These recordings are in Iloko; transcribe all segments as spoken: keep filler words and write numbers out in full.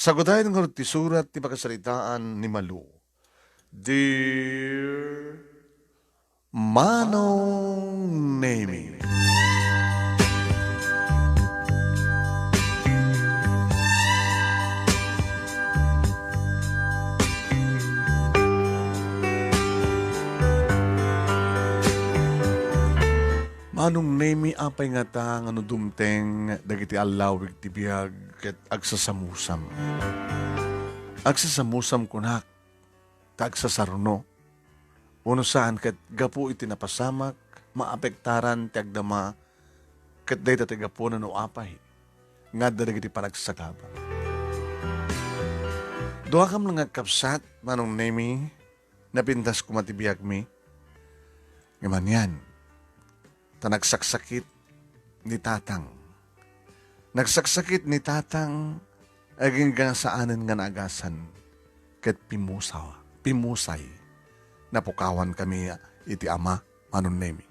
Tagudayen ngarud ti surat ti pakasaritaan ni Malu. Dear Manong Nemi. Manong Nemi, apay ngata nga no dumteng dagiti allawig ti biag ket agsasamusam? Agsasamusam kunak, ta agsasaruno. Uno saan ket gapu iti napasamak, maapektaran ti agdama ket dayta ti gapuna no apay nga adda dagiti panagsagaba. Duakam nga agkabsat, Manong Nemi, napintas koma ti biagmi. Ngem anian, ta nagsaksakit ni Tatang. Nagsaksakit ni Tatang, agingga saanen nga naagasan, ket pimusa-, pimusay. Napukawan kami iti ama, Manong Nemi.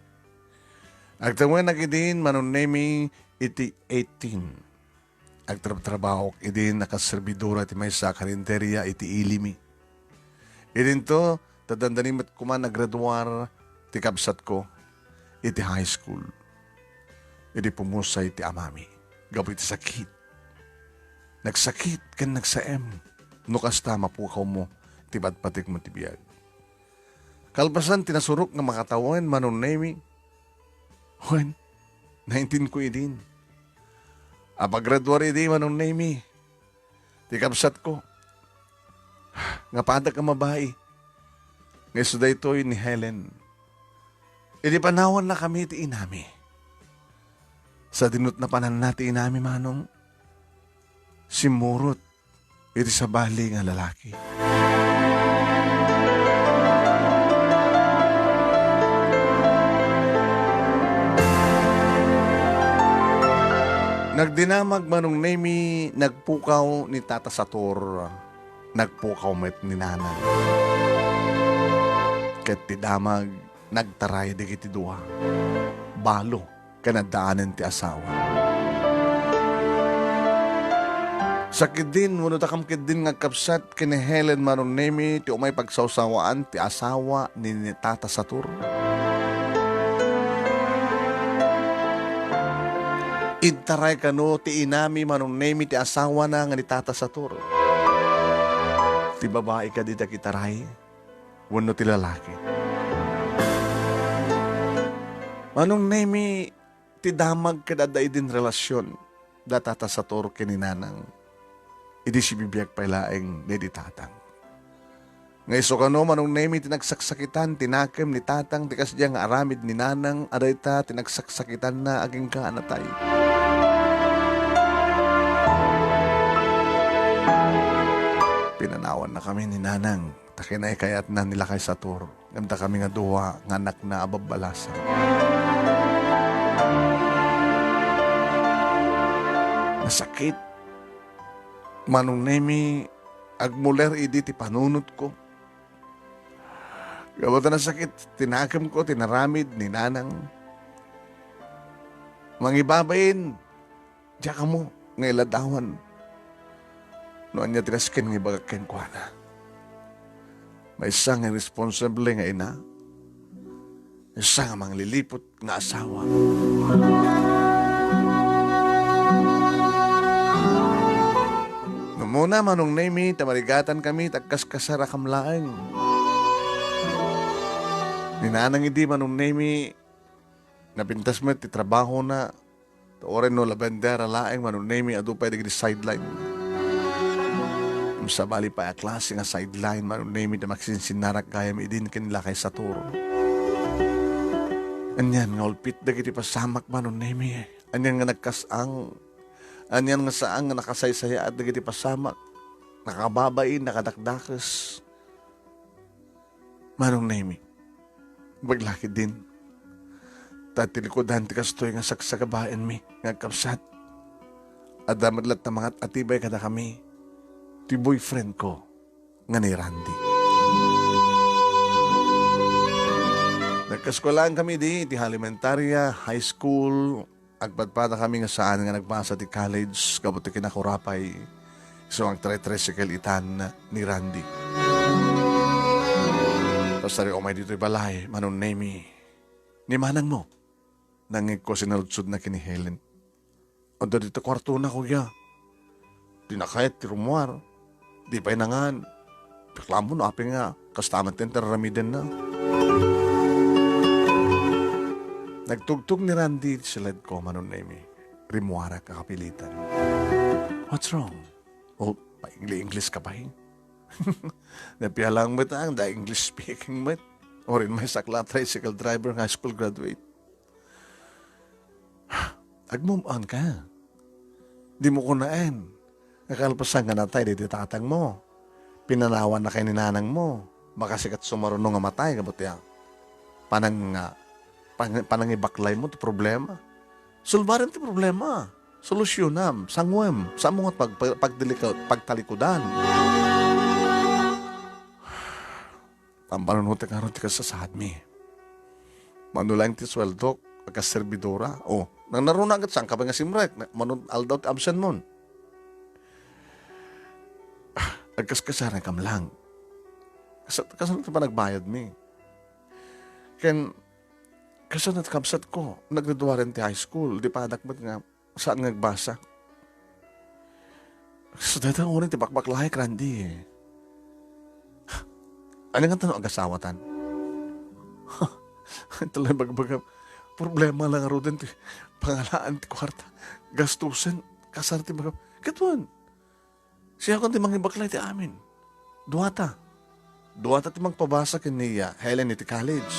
Agtawennak idin, Manong Nemi, iti eighteen. Agtrabtrabahok idin a kas serbidora iti maysa a karinderia iti ilimi. Idinto, ta dandani met koma nagraduar ti kabsatko iti high school. Idi pumusay ti amami gapu iti sakit. Nagsakit ken nagsaem. No kasta, mapukawmo ti patpatikmo ti biag. Kalpasan ti nasurok nga makatawen, Manong Nemi. Wen, naintinko idin. Apagraduar idi, Manong Nemi, ti kabsatko nga padek a mabai nga isu daytoy ni Helen. Idi panawannakami ti inami, sadinot napananna ti inami, Manong, simmurot iti sabali nga lalaki. Nagdinamag, Manong Nemi, nagpukaw ni Tata Sator, nagpukaw met ni Nanang. Ket ti damag, nagtaray dagiti dua. Balo ken addaanen ti asawa. Sakiddin, wenno dakam kiddin nga agkabsat ken ni Helen, Manong Nemi, ti umay pagsawsawaan ti asawa ni, ni Tata Sator? Intaray kano ti inami, Manong Nemi, ti asawana nga ni Tata Sator? Ti babai kadi ti agitaray wenno ti lalaki? Manong Nemi, ti damag ket adda idin relasion da Tata Sator ken ni Nanang idi sibibiag pay laeng daydi Tatang. Nga isu kano, Manong Nemi, ti nagsaksakitan ti nakem ni Tatang ti kasdiay nga aramid ni Nanang a dayta ti nagsaksakitanna agingga a natay. Pinanawannakami ni Nanang ta kinaykayatna ni Lakay Sator ngem dakami nga dua nga annakna a babbalasang. Nasakit, Manong Nemi, agmuler idi ti panunotko. Gapu ta nasakit ti nakemko ti naramid ni Nanang. Mangibabain, diak ammo nga iladawan no ania ti nasken nga ibagak kenkuana. Maysa nga irresponsable nga ina, maysa nga mangliliput nga asawa. Numona, Manong Nemi, ta marigatankami, ta agkaskasar a kamlaeng. Ni Nanang idi, Manong Nemi, napintas met ti trabahona, ta uray no labender a laeng, Manong Nemi, adu pay dagiti sideline. Ngem sabali pay a klase nga sideline, Manong Nemi, ti maksinsinnarak gayam idin ken ni Lakay Sator. Anian nga ulpit dagiti pasamak, Manong Nemi. Anian nga nagkas-ang. Anian nga saan nga nakasaysayaat dagiti pasamak. Nakababain, nakadakdakes. Manong Nemi, baglakidin. Ta ti likudan ti kastoy nga sagsagabaenmi nga agkabsat, adda met latta mangat-atibay kadakami ti boyfriend ko nga ni Randy. Nagkaeskuelaan kami di iti elementaria, high school, agpadpada kami nga saan nga nagbasa ti college gapu ti kinakurapay So, agtritricycle itan ni Randy. Kasla umay ditoy balay, Manong Nemy. Ni manangmo, nangngegko, sinaludsodna ken ni Helen. Adda dita kuartona, kuya. Dina kayat ti rummuar. Di pay nangan. Reklamo no apay nga kasta met ti aramidenna. Nagtugtog ni Randy iti siledko, Manong Nemy. Rimmuarak a kapilitan. What's wrong? Oh, pa-English-English ka pay. Napialang met ang da English speaking met. Uray maysak la tricycle driver nga high school graduate. Ag-move on ka. Di mo kunaen. Nakalpasan nga natay daydi tatangmo. Pinanawan na kay ni nanangmo. Makasikat sumaruno nga matay, kabutiang. Panang, ah, pang-, panangibaklay mo ti problema. Sulbaren ti problema. Solusyonam, sanguem, saan mo nga pag-, pag-, pagdilika-, pagtalikudan. Pampanunotek ngarud ti kasasaadmi. Mano laeng ti sueldok, agkaserbidora. O, nang naruna ket saan ka pay nga simrek? Na-, mano aldaw ti absent mon? Ah, agkaskasarekam lang. Kas-, kasano ti panagbayadmi? Ken, kasano ti kabsatko? Naggraduaren ti high school. Di padak met nga saan nga agbasa. So, dayta unay ti bakbaklayak, Randy. Ania ngata no agasawatan? Ito lang bagbaga. Problema lang ngaruden ti pangalaan ti kuarta. Gastusen, kasar ti bagam. Ket wen, siak ti mangibaklay ti amin. Duata. Duata ti mangpabasa ken ni, ah, Helen iti college.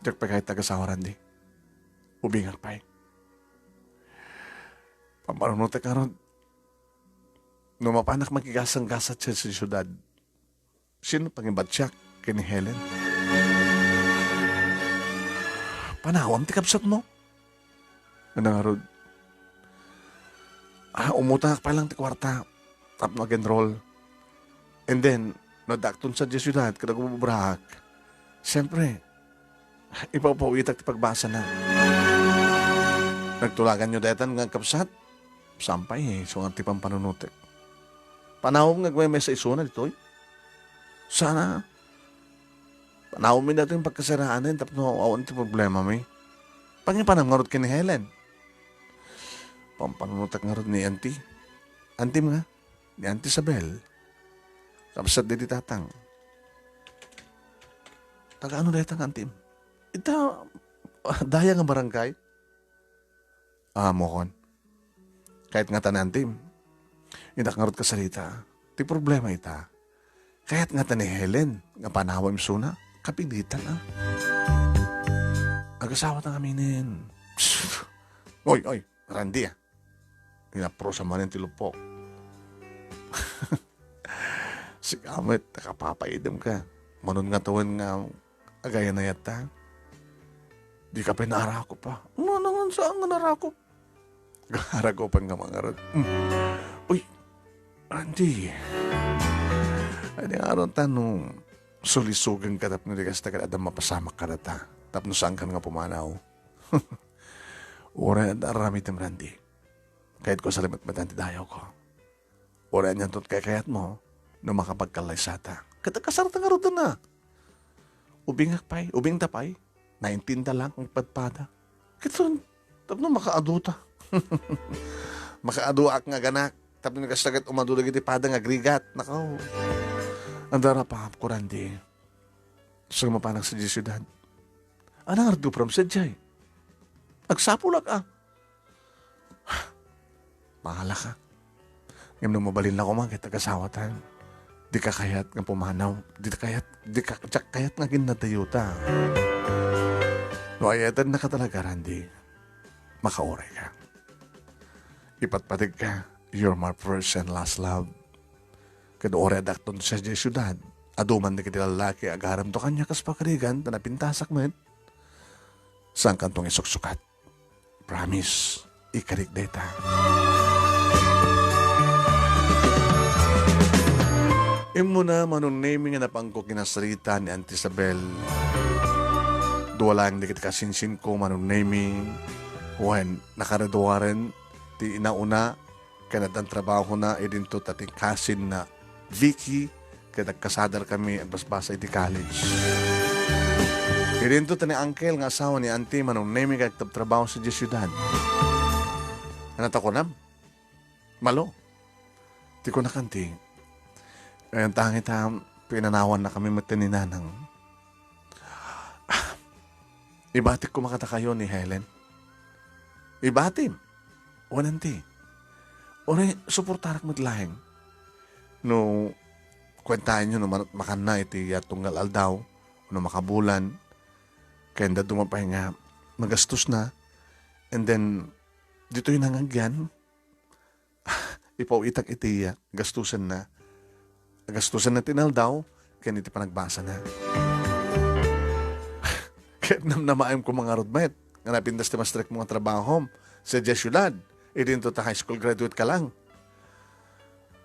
Diak pay kayat ti agasawa, Randy. Ubingak pay. Pampanunotek ngarud, no mapanak makigasanggasat sa, sa siudad, sino pangibatsiak ken ni Helen? Panawam ti kabsatmo. Ania ngarud? Ah, umutangak pay lang ti kuarta tapno ag-enroll. And then, no addaakton sadiay siudad ket agububraak, siyempre, ipaupawitak ti pagbasana. Nagtulaganyo daytan nga agkabsat? Saan pay, isu ngarud ti pampanunotek. Panawam nga agmaymaysa isuna ditoy? Sana. Panawammi daytoy nga pagkasiraanen tapno awan ti problemami. Pangipanam ngarud ken ni Helen. Pampanunotek ngarud ni Auntie. Auntie nga, ni Auntie Isabel. Kabsat daydi tatang. Taga ano dayta nga auntie? Ita, ah, daya nga barangay? Amokon. Kayat ngata ni Auntie. Innak ngarud kasarita. Ti problema ita. Kayat ngata ni Helen nga panawam isuna. Kapilitan, ah. Agasawata ngaminen. Oy, oy, Randy, ah. Inaprosa manen ti lupok. Sika met, nakapapaidem ka. Manon nga tawen nga agayanayatta. Di ka pay naarakop, ah. Ano, ano, ano, saan nga naarakop? Aragopen nga mangarod. Hmm. Uy, Randy. Ay, di nga aron ta no sulisugen ka tapno di kasta ket adda mapasamak kadata. Tapno saan kan nga pumanaw. Uray adda aramidem, Randy. Kayatko a salimetmetan ti dayawko. Uray anianto ti kaykayatmo no makapagkallaysata. Ket agkasarta ngaruden a. Ubingak pay, ubingta pay. Naintinda lang ang padpada. Ket tapno makaaduta. Makaaduak nga aganak. Tapno kasta ket umadu dagiti pada nga agrigat. Nakaw. Adda rapaapko, Randy. Saan mapanak sadiay siudad? Ania ngarud ti upraem sadiay? Agsapulak, ah. Bahala ka. Ngem no mabalinna koma ket agasawatan, di ka kayat nga pumanaw, di ka kayat, di ka, diak kayat nga aginnadayuta. No ayatennaka talaga, Randy, makauray ka. Ipatpategka, you're my first and last love. Ket uray adakton sadiay siudad, adu man dagiti lallaki, agaremto kaniak kas pakarigan, ta napintasak met. Saankanto nga isuksukat. Promise, ikarik dayta. Immuna, Manong Nemy, nga napanko kinasarita ni Auntie Isabel. Dua laeng dagiti kasinsinko, Manong Nemy. Wen, nakareduaren, ti inauna, ken addan trabahona, idinto ta ti kasinna Vicky, ket agkasadar kami agbasbasa iti college. Idinto ta ni uncle nga asawa ni auntie Manong Nemi nga agtabtrabaho sadiay siudad. Ania ta kunam? Malo. Ti kunak, auntie, ayan ta ngata, pinanawannakami met ni nanang. Ibatik koma kadakayo ni Helen. Ibatim. Wen, auntie. Uray, suportarak met laeng. No, kuentaenyo no man-, makanna iti, ah, tunggal aldaw, no makabulan, ken dadduma pay nga magastos na, and then, ditoy nangagyan, ipaw-itak iti, ah, gastusen na. Gastusen na ti inaldaw, ken iti panagbasana. Ket namnamaem koma ngarud met, nga napintas ti mastrek mo nga trabahom, sadiay siudad, idinto ta high school graduate ka lang.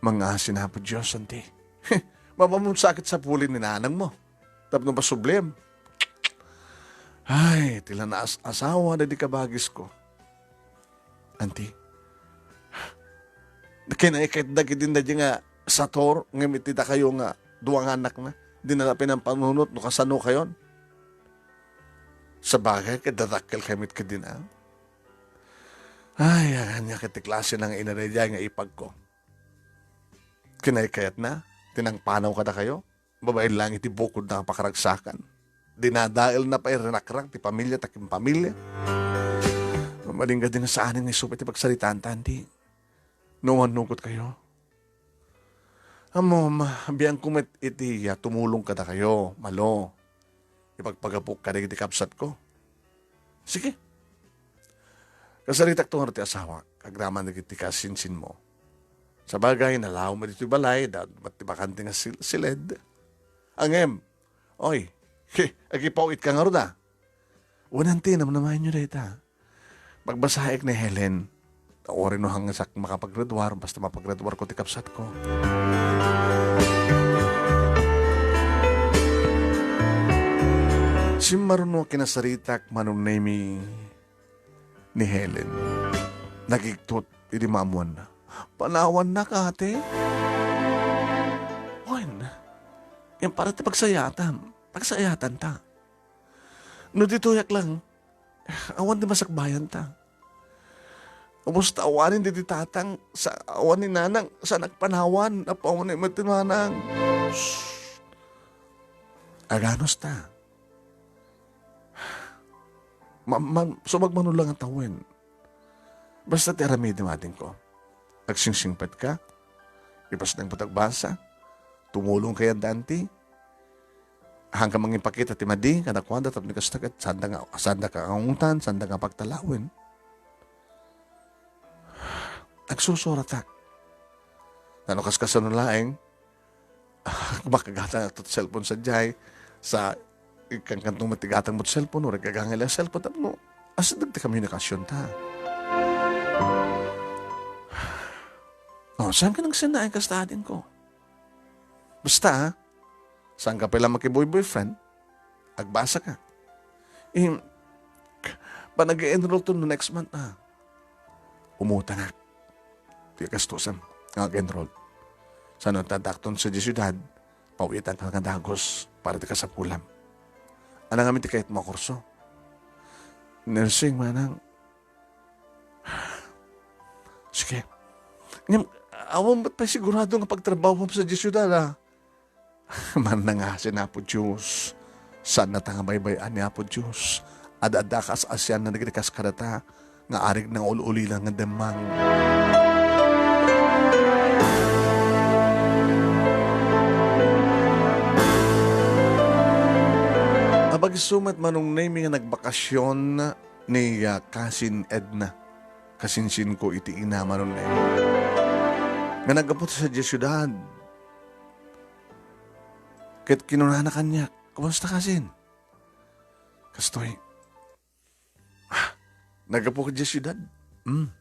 Mangngaasin, Apo Dios, auntie. Mapamon sakit sapuli ni nanang mo. Tapno pasubliem. Ay, ti la naas-asawa daydi kabagisko. Auntie, kinaykayatda ketdi daydi nga sator, ngem iti dakayo nga dua nga annakna, dina la pinampanunot no kasano kayon. Sabagay, ket dadakkel kami ketdi na. Ay, ania ket ti klase na nga ina daydiay nga ipagko. Kinaykayatna, ti nangpanaw kadakayo. Babaen laeng iti bukodna a pakaragsakan. Dinadaelna pay rinakrak ti pamilia ta ken pamilia. Mabalin ketdi nga saanen nga isu pay ti pagsaritaanta, auntie. No, mannugotkayo. Ammom, biangko met iti, ah, tumulong kadakayo, Malo. Ipagpagapok kadagiti kabsatko. Sige. Kasaritakto ngarud ti asawak, agraman dagiti kasinsinmo. Sabagay, nalaom ditoy balay, da-, ti bakante nga sil-, siled. Ngem, oy, he, agipaw-itka ngarud, a. Wen, auntie, namnamaenyo dayta. Pagbasaek ni Helen. Uray no hangsak makapaggraduar, basta mapaggraduarko ti kabsatko. Simmaruno a kinasaritak, Manong Nemi, ni Helen. Nagigtot idi maammuanna. Panawannak, ate? Wen, ngem para ti pagsayaatam, pagsayaatam ta. No ditoyak lang, awan ti masakbayanta. Ubos ta awanen didi tatang, sa awan ni nanang, sa nagpanawan, apaw ni met ti nanang. Shh! Aganos ta. Ma-, ma-, sumagmano lang a tawen. Basta ti aramidem, adingko. Agsingsingpet ka, ipasnang pay ti agbasa, tumulong ka yadda, auntie. Haan ka mangimpakita ti madi kadakuada tapno kasta ket sanda nga, sanda ka angutan, sanda nga pagtalawen. Agsursuratak. Nano kaskasano laeng, makagatan ti cellphone sadiay, sa, kankanto met ti gatang mo ti cellphone, uray gagangay la cellphone, tapno, asideg ti komunikasionta. Oh, saan ka nagsinnaay kasta, adingko? Basta, ah, saan ka pay la makiboy-boyfriend? Agbasa ka. Im, panag-enroll to no next month, ah. Umutangak. Ti gastusan nga ag-enroll. Saan no tadakton sa syudad, pawitan ka nga dagus para ti kasapulam. Ania ngamin ti kayat mo a kurso? Nursing, manang. Sige. Ngem, awan met pay sigurado nga pagtrabahuam sa syudad, ah. Mannangasin, Apo Dios. Saannata nga baybay-an ni Apo Dios. Ad-adda kas-asianna dagiti kas kadata nga arig nga ul-ulila nga demmang. Abagiso met, Manong Nemi, nga nagbakasyon ni, ah, Kasin Edna, kasinsinko iti ina, Manong Nemi, nga naggapu ta sadiay siudad. Ket kinunana kaniak, "Kumusta, Kasin?" Kastoy, "Ah, naggapu ka idiay siudad?" "Hmm.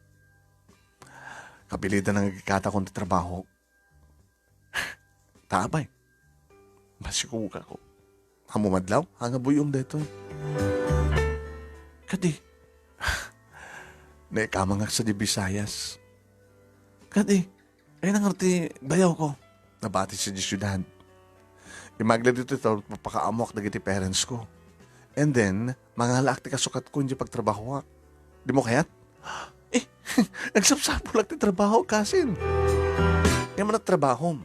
Kapilitan nga agikkatakon ti trabaho." "Ta apay?" "Masikugako. Ammom adlaw, haan nga buy-om daytoy." "Kadi, Naikamangak sadiay Visayas. Kadi, ay nangar ti dayawko. Nabati sadiay siudad. Immay ditoy ta mapakaammoak dagiti parents ko. And then, mangalaak ti kasukatko idiay pagtrabahoak. Dimo kayat? Eh, nagsapsapulak ti trabaho, kasin. Ngem ania ti trabahom?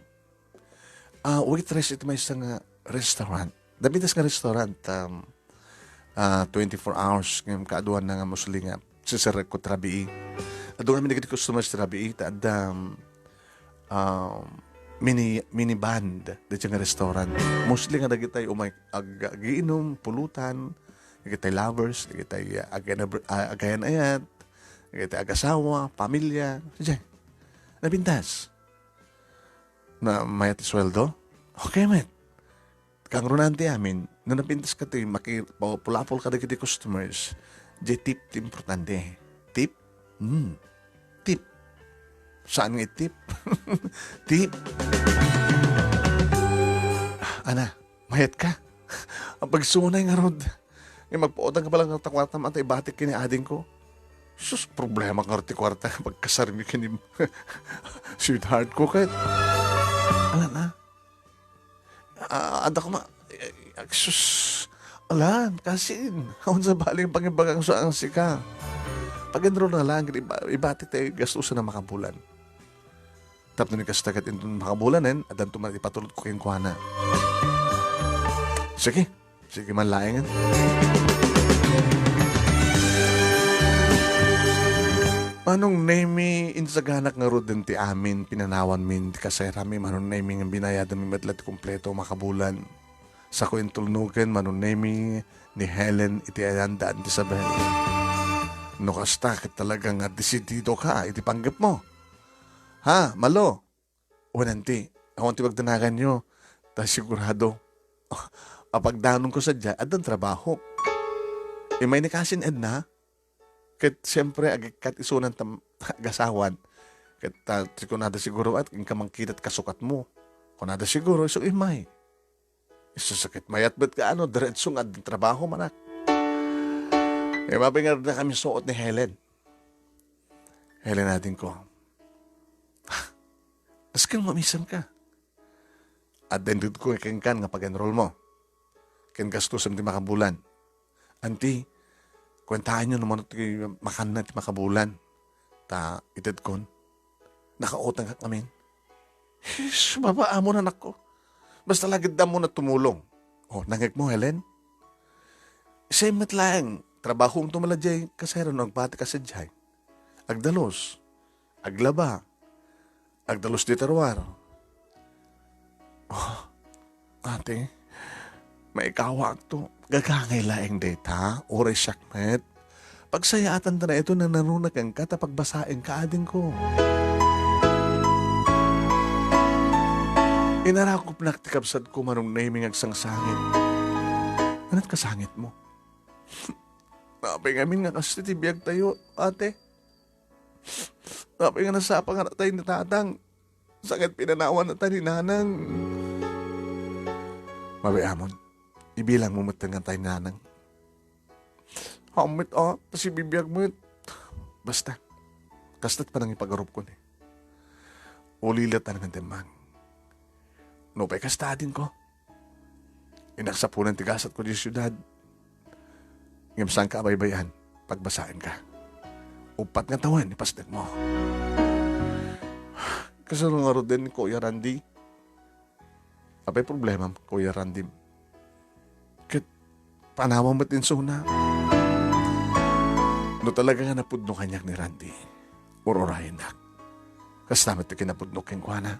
Ah, waitress iti maysa nga restaurant. Napintas nga restaurant, um, ah, twenty-four hours, ngem kaaduanna nga mostly nga siserrekko ti rabii. Adu ngamin dagiti customers ti rabii, ta adda, um, ah, mini, mini band dayta nga restaurant. Mostly nga dagitay umay ag-, agiinum, pulutan, dagitay lovers, dagitay, ah, ag-, ah, agayan-ayat, dagitay agasawa, pamilya. Diay, napintas. Na mayat ti sueldo? Okay met. Kangrunan ti amin, no napintas ka ti maki-, pa-, pulapol kadagiti customers, diay tip ti importante. Tip? Hmm. Tip. Saan nga itip? Tip. Ana, mayat ka? Ang pagsunay ngarud. Nga magpautang ka pala nga ta kuarta, mata ibatik ken ni adingko. Sus, problema ngarud ti kuarta. Pagkasarmi ken ni sweetheart ko ket. Ala na. Ah, adda koma, eh, sus, alan, kasin, awan sa bali ang pangibagak sa ang sika. Pag-enroll na lang, iba, ibati tayo gastusan na makabulan. Tapno ni kasta ket inton makabulan, en, addanto man ipatulod ko kenkuana. Sige, sige man laengen. Manong Nemi, insaganak ngaruden ti amin, pinanawanmin ti kasayranmi, Manong Nemi, ngem binayadanmi met la ti kompleto makabulan. Sako intulnogen, Manong Nemi, ni Helen iti ayan da Auntie Isabel. No kasta, ket talaga nga desidido ka iti panggepmo. Ha, Malo? Wen, Auntie, awan ti pagdanaganyo, ta sigurado. A pagdanonko sadiay, addan trabaho. Immay ni kasin Edna, ket siempre, agikkat isunan tam-, agasawan. Ket ta, ti kunada siguro, at inka mangkitat kasukatmo. Kunada siguro, isu immay. Isu sakit mayat met ka, ano, diretso nga addan trabaho, manak. E, mapingarda kami suot ni Helen. Helen, adingko. Askin mamisan ka. Adda intedko kenkan nga pag-enroll mo. Ken gastusem ti makabulan. Auntie, kuentaanyo no mano ti makanna ti makabulan. Ta itedkon. Nakautangak ngamin. Sus, baba, amo na, nakko. Basta lagid damo na tumulong. O, nangek mo, Helen? Same met laeng, trabahom to maladiay, kasero no agbati ka sadiay. Agdalus, aglaba, agdalus ti terruar. Oh, ate, maikawaakto. Gagangay laeng dayta, uray siak met. Pagsayaatan ta na ito, nanaruna kenka ta pagbasaenka, adingko. Inarakopnak ti kabsatko, Manong Nemi, nga agsangsangit. Aniat kasangitmo? Apay ngamin nga kasta ti biagtayo, ate? Apay nga nasapa nga natay ni tatang? Sa ket pinanawan ta ni nanang. Mabiamon, ibilangmo met nga natay ni nanang. Hamet a, ta sibibiag met. Basta, kasta't panangipagarupko ni. Ulila ta nga demmang. Nupay kasta, adingko. Inaksapunan ti gasatko diay siudad. Ngem saanka a baybay-an, pagbasaenka. Uppat nga tawen ni pasnekmo. Kasano ngaruden ni Kuya Randy? Apay problemam, Kuya Randy? Ket panawam met insuna. No talaga nga napudno kaniak ni Randy, ur-urayennak. Kasta met ti kinapudno kenkuana.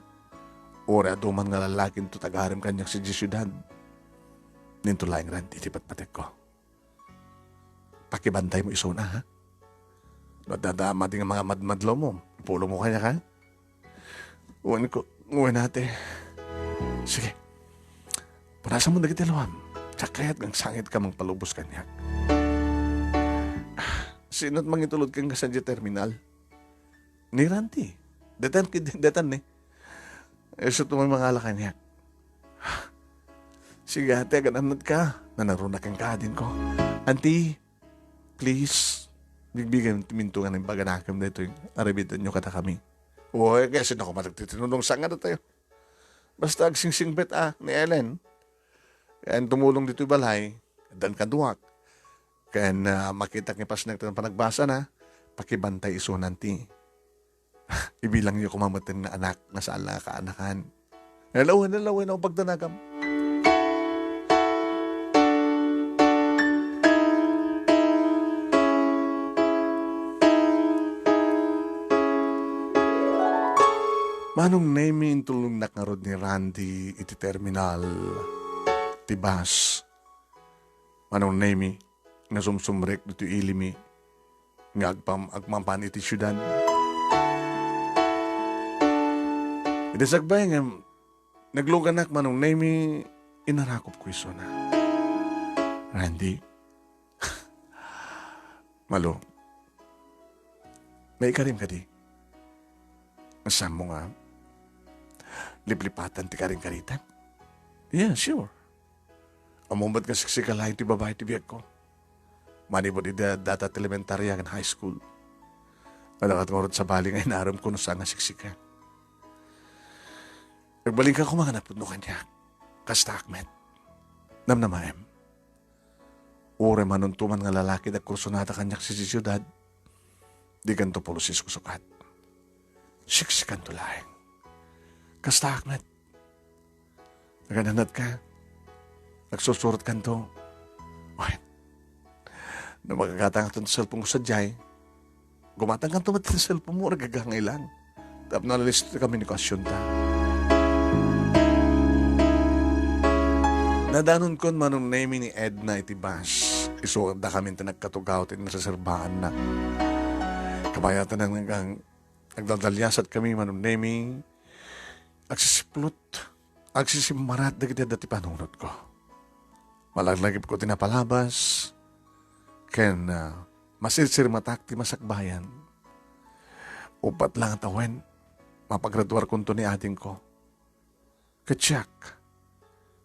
Uray adu man nga lallaki inton agarem kaniak sadiay siudad. Ninto laeng, Randy, ti patpatekko. Pakibantaymo isuna, ha? No adda madi nga mga madmadlawmo, ipulongmo kaniak, ha? Wen ko, wen, ate. Sige. Punasanmo dagiti luam. Diak kayat nga agsangitka mangpalubos kaniak. Sino't mangitulod kenka sadiay terminal? Ni Randy. Daytan, daytan ni. Isu't umay mangala kaniak. Sige, ate, agan-annatka. Nanaruna kenka, adingko. Auntie, please, Bigbigam ti minto nga naimbaganakem daytoy. Aramidennyo kadakami. Uy, kaya sino ko matagtitinulong sa nga tayo? Basta agsingsingbet a ni Ellen. Kaya tumulong ditoy balay, dan kaduak. Kaya, ah, makitak ni Pasnek tan panagbasa na, pakibantay isunan ti. Ibilangyo koma metten nga anak nga saan la nga kaanakan. Hello, hello, hello, pagdanagam. Manong Nemi, intulongnak ngarud ni Randy iti terminal ti bus. Manong Nemi, nga sumsumrek ditoy ilimi nga agpam-, agmapan iti siudad. Iti sakbay nga nagluganak, Manong Nemi, inarakop ko isuna. Randy, Malo, maikarim kadi? Saan mo nga liplipatan ti karingkaritan? Yeah, sure. Ammom met nga siksika laeng ti babai ti biagko. Manipud idi data ti elementarya ken high school. Adda ket ngarud sabali nga inarem ko no saan nga siksika. Agbalinka koma nga napudno kaniak. Kastaak met. Namnamaem. Uray manunto man nga lalaki ti agkursunada kaniak siti siudad, dikanto pulos isusukat. Siksikanto laeng. Kastaak met. Nagananatka. Nagsusuratkanto. Wen, no makakatangto ti cellphone ko sadiay, gumatangkanto met ti cellphone mo, agagangay lang. Tapno nalisto ti komunikasionta. Nadanonkon, Manong Nemi, ni Edna iti bus. Isu dakami ti nagkatugaw ti nasaserbaanna. Kabayatan nga agdaldaliasat kami, Manong Nemi. Agsisiplot, agsisimmarat dagiti adda ti panunotko. Malaglagipko ti napalabas, ken, ah, masirsirmatak ti masakbayan. Uppat la nga tawen, mapagraduarkonto ni adingko. Ket siak,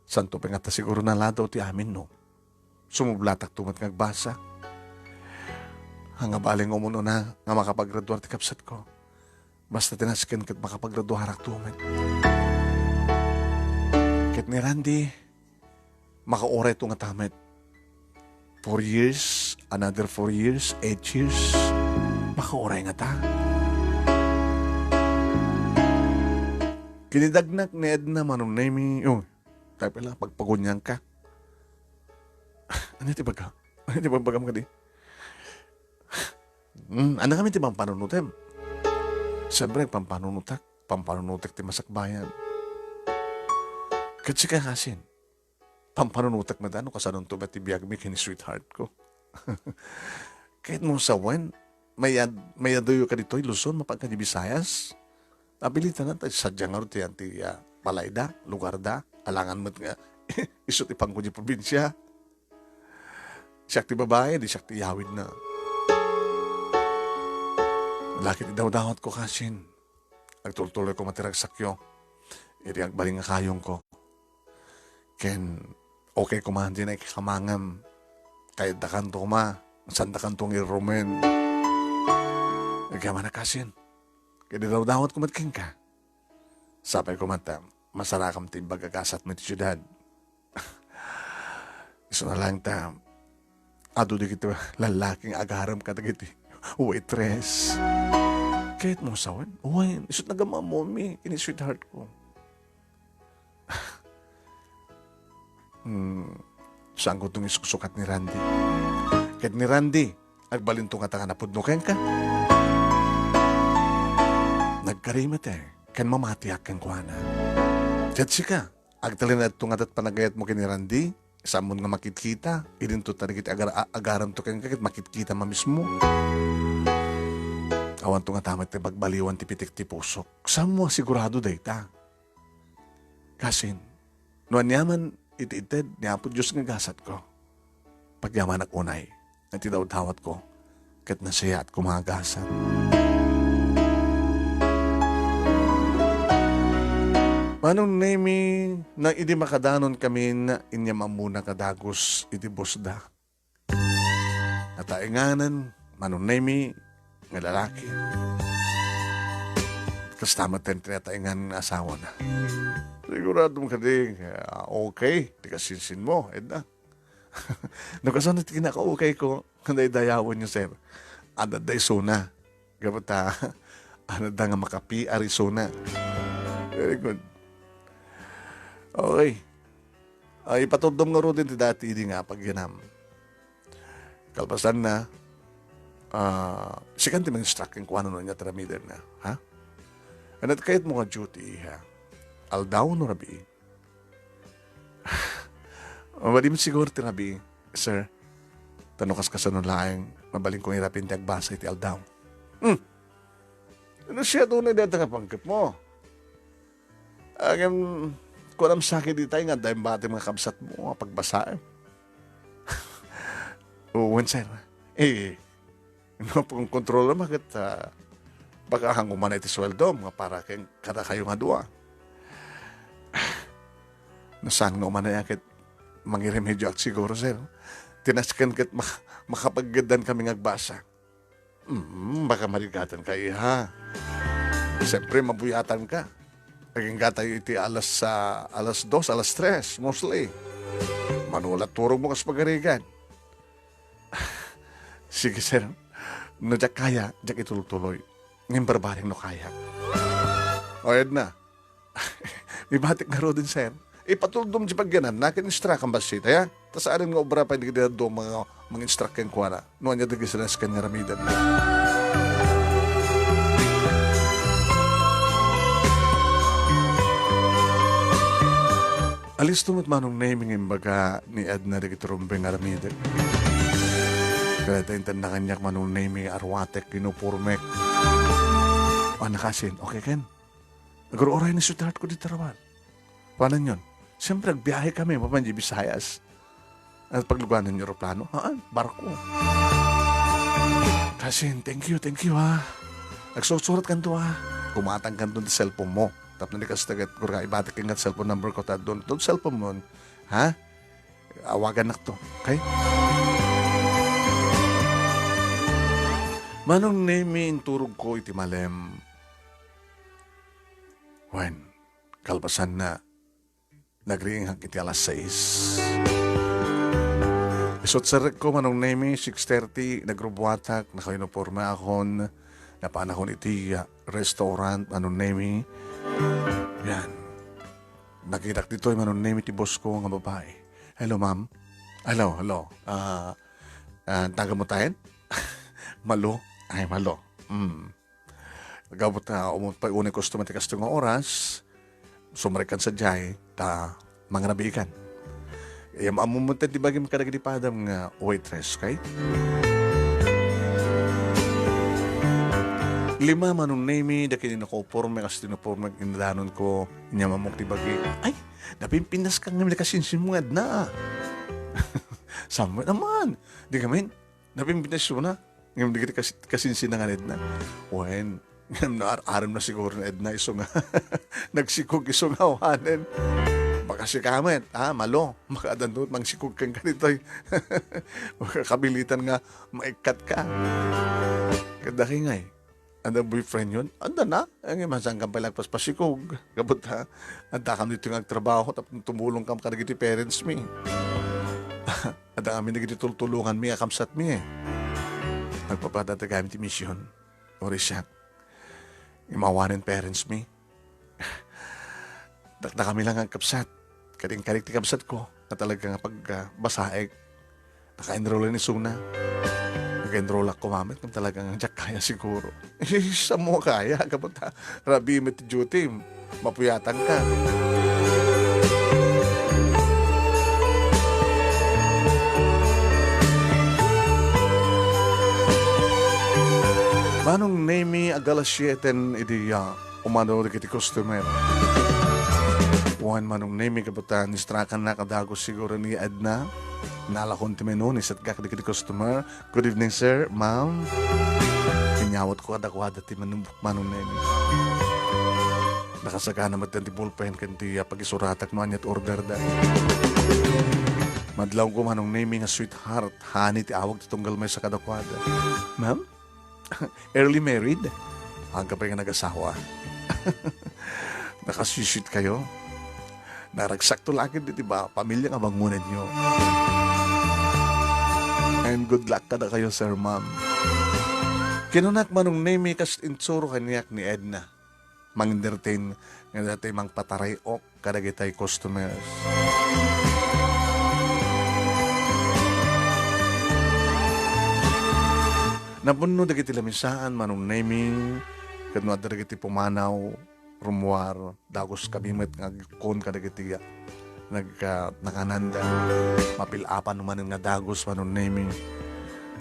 santo pay nga ta siguro naladaw ti amin no sumublatakto met nga agbasa. Ania bale nga umun-una nga makapagraduar ti kabsatko? Basta ti nasken ket makapagraduarakto met. Ket ni Randy, makaurayto ngata met. Four years, another four years, eight years. Makaurayto ngata. Kinidagnak ni Edna, Manong Nemi, oh, tayo pala, pagpagunianka. Ania ti baga? Ania ti bagbagam kadi? Hmm, ania ngamin ti pampanunotem? Siyempre, pampanunotak. Pampanunotek ti masakbayan. Ket sika, kasin, pampanunotek met no kasanonto met ti biagmi ken ni sweetheart ko. Ket mo sawen, mayad-, mayaduyo ka ditoy Luzon, mapan ka di Visayas. Abilitan na, ta sadia ngarud ti, ti, ah, balayda, lugarda, alangan met nga isu ti panko di probinsia. Siak ti babai, di siak ti iyawidna. Laki ti dawdawatko, kasin. Agtultuloyko met ti ragsakyo. Idi agbalin nga kayongko. Ken, okay koma ti naikakamangam. Kayatdakanto koma, saandakanto nga irrumen. Agyamanak, kasin. Ket idawdawatko met kenka. Sapay koma ta masarakam ti imbag a gasatmo iti siudad. Isuna laeng ta, adu dagiti lallaki nga agarem kadagiti waitress. Kayatmo sawen? Wen, isu't nagam-ammomi ken ni sweetheart ko. Hmm, saanko ti isuksukat ni Randy. Ket ni Randy, agbalinto ngata nga napudno kenka. Nagkari met, eh, ken mamatiak kenkuana. Ket sika, agtalinaedto ngata ti panagayatmo ken ni Randy, saanmon nga makitkita, idinto ta dagiti agar-, a-, agaremto kenka ket makitkita a mismo. Awanto ngata met ti pagbaliwan ti pitik ti pusok. Saanmo a sigurado dayta? Kasin, no aniaman iti ited ni Apo Dios nga gasatko, pagyamanak unay nga ti dawdawatko ket nasayaat koma a gasat. Manong Nemi, na idi makadanon kamin, inyam ammona nga dagus iti busda. Nataenganan, Manong Nemy nga lalaki. Kasta met ti nataengan nga asawana. Siguradom kadi, ah, okay ti kasinsinmo, Edna. No kasano ti kinaka-okay ko, nga daydayawenyo, sir. Adda isuna. Gapu ta, adda nga makapiar isuna. Very good. Okay. Ay, ipatuddom ngaruden ti dati idi nga pagyanam. Kalpasanna, ah, sikan ti mang-instruct kenkuana no ania ti aramidenna, ha? Ania ti kayatmo nga duty, iha? Aldaw no rabii? Mabalin siguro ti rabii, sir. Ta no kaskasano laeng, mabalinko nga irapin ti agbasa iti aldaw. Hmm. No siya, tunay dayta nga panggepmo. Ngem, kuanam sakit itay nga adda imbati mga kabsatmo nga pagbasaem. Wen, sir. Eh, no, pagkontrol naman ket, ah, baka hango man iti sweldom nga para ken kadakayo nga dua. No saan nga umanay ket mangiremedioak siguro, sir. Tinasken ket mak-, makapaggaddan kami nga agbasa. Mm, baka marigatan ka, iha. Siyempre, mabuyatan ka. Agingga tayo iti alas, ah, alas dos, alas tres, mostly. Manulat turog mo kas pagarigan. Sige, sir. No diak kaya, diak itultuloy. Ngem barbareng no kaya. O, Edna. Ibatik ngaruden, sir. Ipatuldom ti pagyananna ken instruct kan bassit, ya. Ta saanen nga obra pay dagiti dadduma nga mang-instruct kenkuana. No ania dagiti sinasakan nga aramiden. Alisto met Manong Nemy nga imbaga ni Edna dagiti rumbeng nga aramiden. Kada ta intanna kaniak Manong Nemy, arwatek, uniformek. O, nakasin, okay ken? Agur-uray ni sweetheart ko dita raman. Panan yon? Siyempre, agbiahe kami, mapan di Visayas. At pagluganan yung aeroplano, haan, barko. Kasin, thank you, thank you, ha. Nagsusurat kanto, ha. Kumatang kanto ti cellphone mo. Tapno di kas tagat, kurang ibatik nga cellphone number ko, ta doon, doon cellphone mo, ha? Awagan nakto, okay? Manong Nemy, inturog ko iti malem. Wen, kalpasan na, nagriingak iti alas sais. Isut' serrekko, Manong Nemy, six thirty, nagrubuatak, nakauniporme akon, napanakon iti, ah, restaurant, Manong Nemy. Yan. Nakitak ditoy, Manong Nemy, ti boss ko nga babae. Hello, ma'am. Hello, hello. Ah, ah, taga mo tayen? Malo? Ay, malo. Mm. Gapu ta, umut pay unay customer ti kasto nga oras, sumrekkan sadiay, ta mangrabiikan. Iyam-ammom met ti bagim kadagiti padam nga waitress, kay? Lima, Manong Nemy, dakidi nakauporme, kas tiniporme, inadanon ko, inyam-ammok ti bagi. Ay, napimpintas ka nga mila kasinsin mo nga adna. Samuel naman, di kami, Napimpintas isuna. Ngem dagiti kas-, kasinsinangan Edna. Wen, ngem naar-arem na siguro ni Edna isu nga nagsikog isu nga awanen. Makasikamet, ha, malo. Makaadan-, mangsikog kenka ditoy. Makakabilitan nga maikkat ka. Kadakingay. Adda boyfriend yon? Adda na? Ay, nga, saan ka pala agpaspasikog? Gapu ta, adda kam ditoy nga agtrabaho, tapno tumulong kam kadagiti parents mi. Adda kami dagiti tultulongan mi, a kabsat mi, eh. Nagpapadada kami ti mission. Uri siya. Imawanen parents mi. Dakdakami lang nga agkabsat. Kadin-kadin ti kabsat ko nga talaga nga pag, ah, basaek. Naka-enroll ni Suna. Naka-enroll ako, mamit, kung talagang diak kaya siguro. Sa mo kaya, kapag rabi mo ti duty, mapuyatan ka. Manong Nemi, agalas siete idi, ah, umano dagiti customer. Wen Manong Nemi, kabutan, instructan na kadagus siguro ni Edna. Nalakon ti menu, ni setgak dagiti customer. Good evening, sir, ma'am. Inyawat ko kadakuada ti menu, Manong Nemi. Nakasagana met ti ballpen ken ti, ah, pagisuratak no aniat order da. Madlawko, Manong Nemi, nga sweetheart, honey ti awag ti tunggal maysa kadakuada. Ma'am? Early married? Aga pay nga nagasawa. Nakasweet-sweet kayo. Naragsakto la ket iti ba, pamilya nga bangonenyo. And good luck kadakayo, Sir, Ma'am. Kinunak, Manong Nemi, kas insuro kaniak ni Edna. Mang-entertain nga daytoy mangpataray-ok kadagitay customers. Napunno dagiti lamisaan, Manong Nemi, ket no adda dagiti pumanaw, rummuar, dagus kami met nga agkon kadagiti nag-, ah, nakananda. Mapil-apan manen nga dagus, Manong Nemi.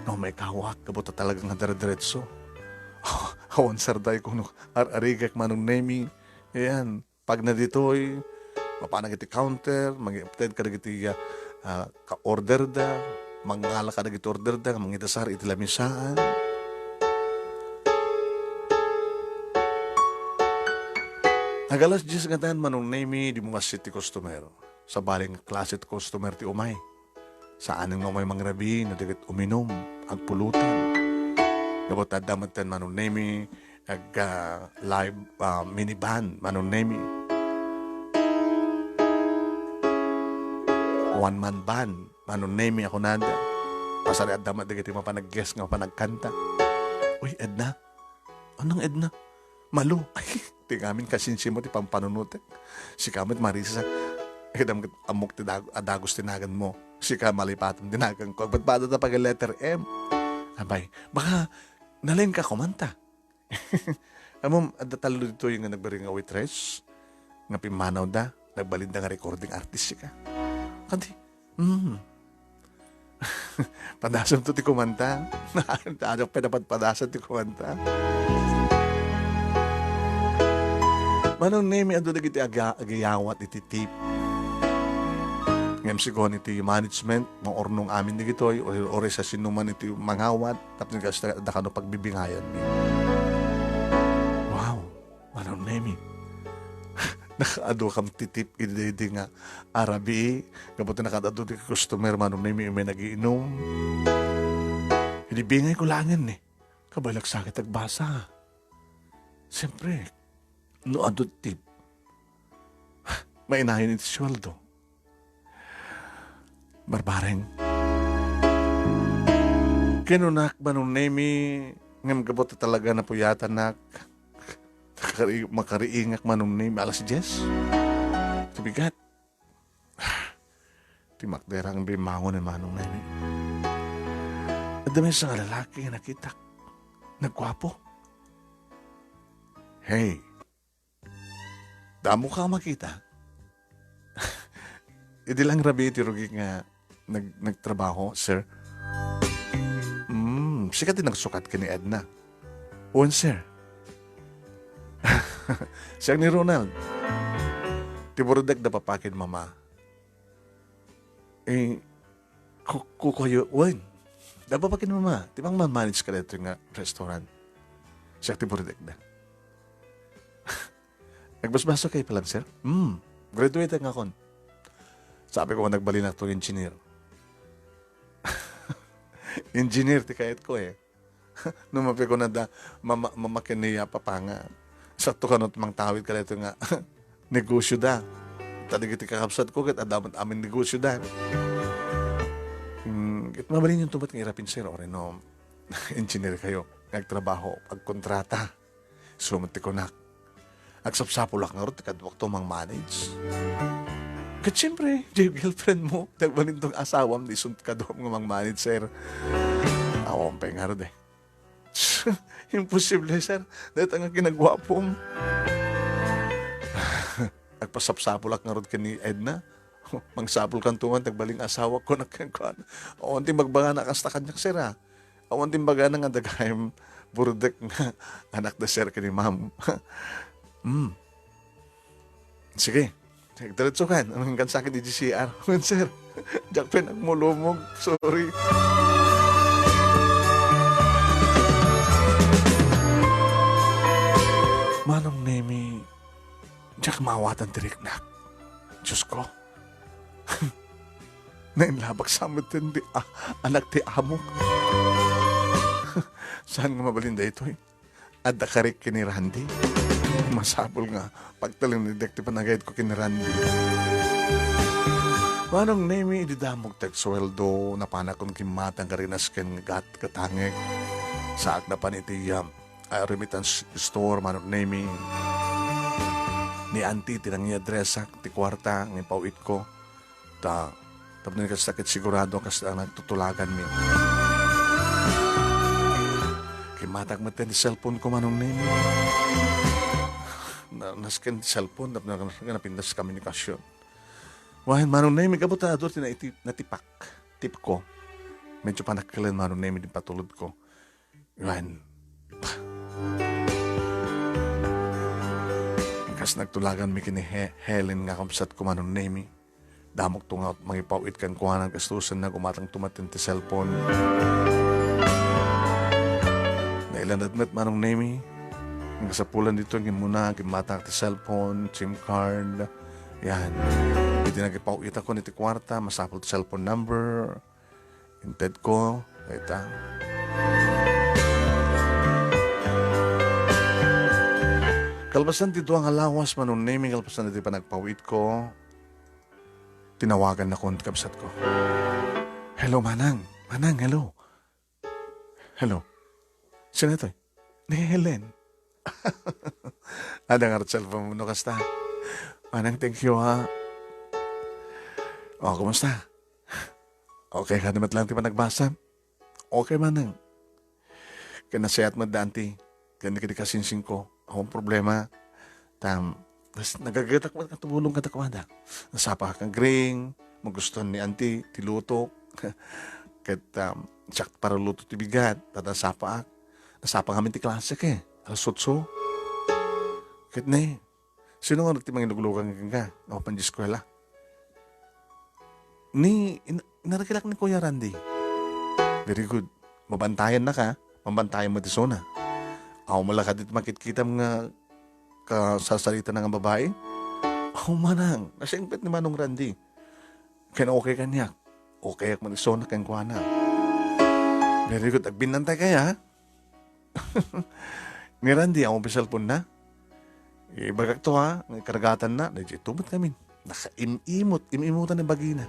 No, maikawak, gapu ta talaga nga dire-diretso. Awan sarday kuno ar-arigek, Manong Nemi. Ayan, pagna ditoy, mapanak iti counter, mangipted kadagiti, ah, ah, ka-order da, mangngala kadagiti order da, mangidasar iti lamisaan. Nag-alas dies ngatan, Manong Nemi, dimmuas ti customer. Sabali nga klase ti customer ti umay. Saanen nga umay mangrabii no di ket uminum, agpulutan. Gapu ta adda metten, Manong Nemi, ag, ah, live, ah, minivan, Manong Nemi. One man band, Manong Nemi, a kunada. Pasali adda met dagiti mapan ag-guest nga mapan agkanta. Uy, Edna, Anong Edna? Malo. Ay, ti ngamin kasinsi mo ti pampanunotek. Sika met, Marisa. Ay, dam-, ammok ti dag-, a dagus ti naganmo. Sika, Malipatem ti naganko. Agpadpada ta pag letter M. Abay, baka nalaingka kumanta. Ammom, adda tallo ditoy nga nagbareng nga waitress, nga pimmanawda, nagbalinda nga recording artist sika. Kadi, mm. Padasem to ti kumanta. Adda pay napadpadasan ti kumanta. Manong Nemi, adu dagiti aga-, agayawat iti tip. Ngem sigun iti management, maurnong amin dagitoy, o, o sa sinuman iti mangawat, tapno kasta adda kano pagbibingayanmi. Wow! Manong Nemi, nakaadu kam ti tip idi daydi nga arabii, gapu ti nakaadu ti customer, Manong Nemi, umay nagiinum. Idi bingayko laengen ni, kabaelak sakit agbasa. Siyempre, no adu ti tip, mainayon iti sueldo. Barbareng. Kinunak, Manong Nemi, ngem gapu ta talaga napuyatanak. Makari-, makariingak, Manong Nemi, alas dies. Ti bigat. Ti makderang bimangon ni Manong Nemi. Adda maysa nga lalaki nga nakitak. Nagguapo. Hey, Damo ka makita. Idi lang rabii ti rugi nga nag-, nagtrabaho, sir. Mm, sika ti nagsukat ken ni Edna. Wen, sir. Siak ni Ronald. Ti burdek da papa ken mama. Eh, ku-, kukuyo, wen. Da papa ken mama, ti mangmanage kadaytoy nga restaurant. Siak ti burdek da. Nagbasbaso kay pala, sir? Hmm, graduate nga kon. Sabi ko, nagbalinak to engineer. Engineer ti kayat ko eh. No mapikunada, mama-, mamakin ni Papa nga, sakto kano ti mangtawid kadaytoy nga negosyo da. Ta dagiti kakabsat ko, ket adda met amin negosyo da. Hmm, ket mabalin yung tubat nga irapin, sir, o reno, engineer kayo, nagtrabaho, agkontrata. Isu met ti kunak. Agsapsapulak ngarud ti kaduakto mangmanage. Ket siyempre, diay girlfriend mo, nagbalin to nga asawam, isu ti kaduam nga mangmanage, sir. Awan pay ngarud eh. Imposible, sir. Dayta nga kinaguapom. Agpasapsapulak ngarud ken ni Edna. Mangsapulkanto man ti agbaling asawak, kunak kenkuana. Awan ti imbagbaga na kasta kaniak, sir, ah. Awan ti imbagana nga dagayem burdek nga anak da sir ken ni ma'am. Hmm. Sige. Diretso kan. Anong kan sakit di C R? Wen, sir. Diak pay nagmulumog. Sorry. Manong Nemi, diak maawatan ti riknak. Diyos ko. Nainlabak sa met ti a-, anak ti amok. Saan nga mabalin daytoy? Adda karik ken ni Randy. Masapul nga pagtalinaedek ti panagayatko ken ni Randy. Manong Nemi, idi damok ti agsueldo, napanakon kimmatang karinas ken gat-, gatangek. Saak napan iti, um, ah, remittance store, Manong Nemi. Ni Auntie ti nangiadresak ti kuarta nga ipaw-itko. Ta, tapno kasta ket sigurado kasta nagtutulaganmi. Kimmatak met ti cellphone ko, Manong Nemi. Na, nasken ti cellphone, tapno napintas komunikasyon. Wen, Manong Nemi, gapu ta adu ti naiti-, natipak, tip ko. Medyo panakkelen, Manong Nemi, ti patulod ko. Wen, kas nagtulaganmi ken ni He-, Helen nga kabsatko, Manong Nemi. Damokto nga mangipaw-it kenkuana, gastusenna, gumatangto met ti cellphone. Nailanad met, Manong Nemi. Ang kasapulan dito, ngem muna, gimmatak ti cellphone, SIM card. Yan. Idi nagipaw-itakon iti kuarta, masapul ti cellphone number. Intedko, dayta. Kalpasan ti dua nga lawas, Manong Nemi, kalpasan ti panagpaw-itko, tinawagannakon ti kabsatko. "Hello, Manang. Manang, hello." "Hello. Sino itoy?" "Ni Helen." "Adda ngarud cellphone mo no kasta?" "Manang, thank you, ha." "O, kumusta? Okay ka naman lang ti panagbasa?" "Okay, Manang." "Ken nasayaat met da, Auntie. Ken kadi kasinsingko. Awan problema. Tam, tas nagagatak met nga tumulong kadakuada. Nasapaak nga agring, magustuhan ni Auntie ti lutok. Ket, um, siak ti paruluto ti bigat, ta nasapaak. Nasapa ngamin ti klase, eh. Alas otso. Ket ne, sino nga ti manginuglugan kenka? Awan pay eskuela." Ni, in-, inaragilak ni Kuya Randy. "Very good. Mabantayan na ka. Mabantayan mo ti sona. Awan mo la kadi makitkitam nga kasarsarita na nga babae?" "Aw, Manang, nasingpet ni Manong Randy. Ken okay kaniak. Okayak man isuna kenkuana." "Very good. Agbinnantay kaya, ha?" Ni Randy, awan pay cellphone na. Ibagak to, ha, nga kargatan na, daytoy tumot kami. Nakaim-imot, im-imutan ni bagina.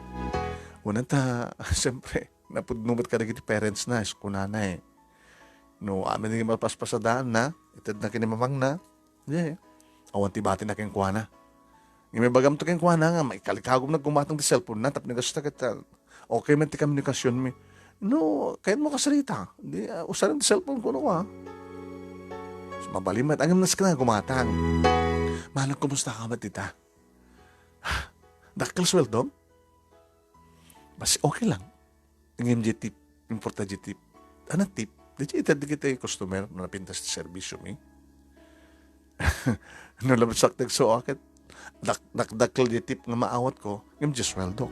Una ta, siyempre, napudno met kadagiti parents na, is kunana, eh. No, amin nga mapaspasadaan na, ited na kinimamang na, di, awan ti bati na kenkuana. Nga may bagam to kenkuana nga, maikalikagom na gumatang ti cellphone na, tapno kasta ket, ah, okay man ti komunikasyonmi. No, kayan mo kasarita. Di, ah, usaran ti cellphone ko, no, ah. So, mabalin met, angem nas ka na gumatang. "Manang, kumusta ka met dita?" "Dakkel sueldom?" "Basi, okay lang. Ngem di tip, importante di tip." "Ano tip?" "Di ited dagiti customer, napintas ti serbisyo mi." No, labsak ti agsuak ket dak-, dakdakkel di tip nga maawatko, ngem di sueldo.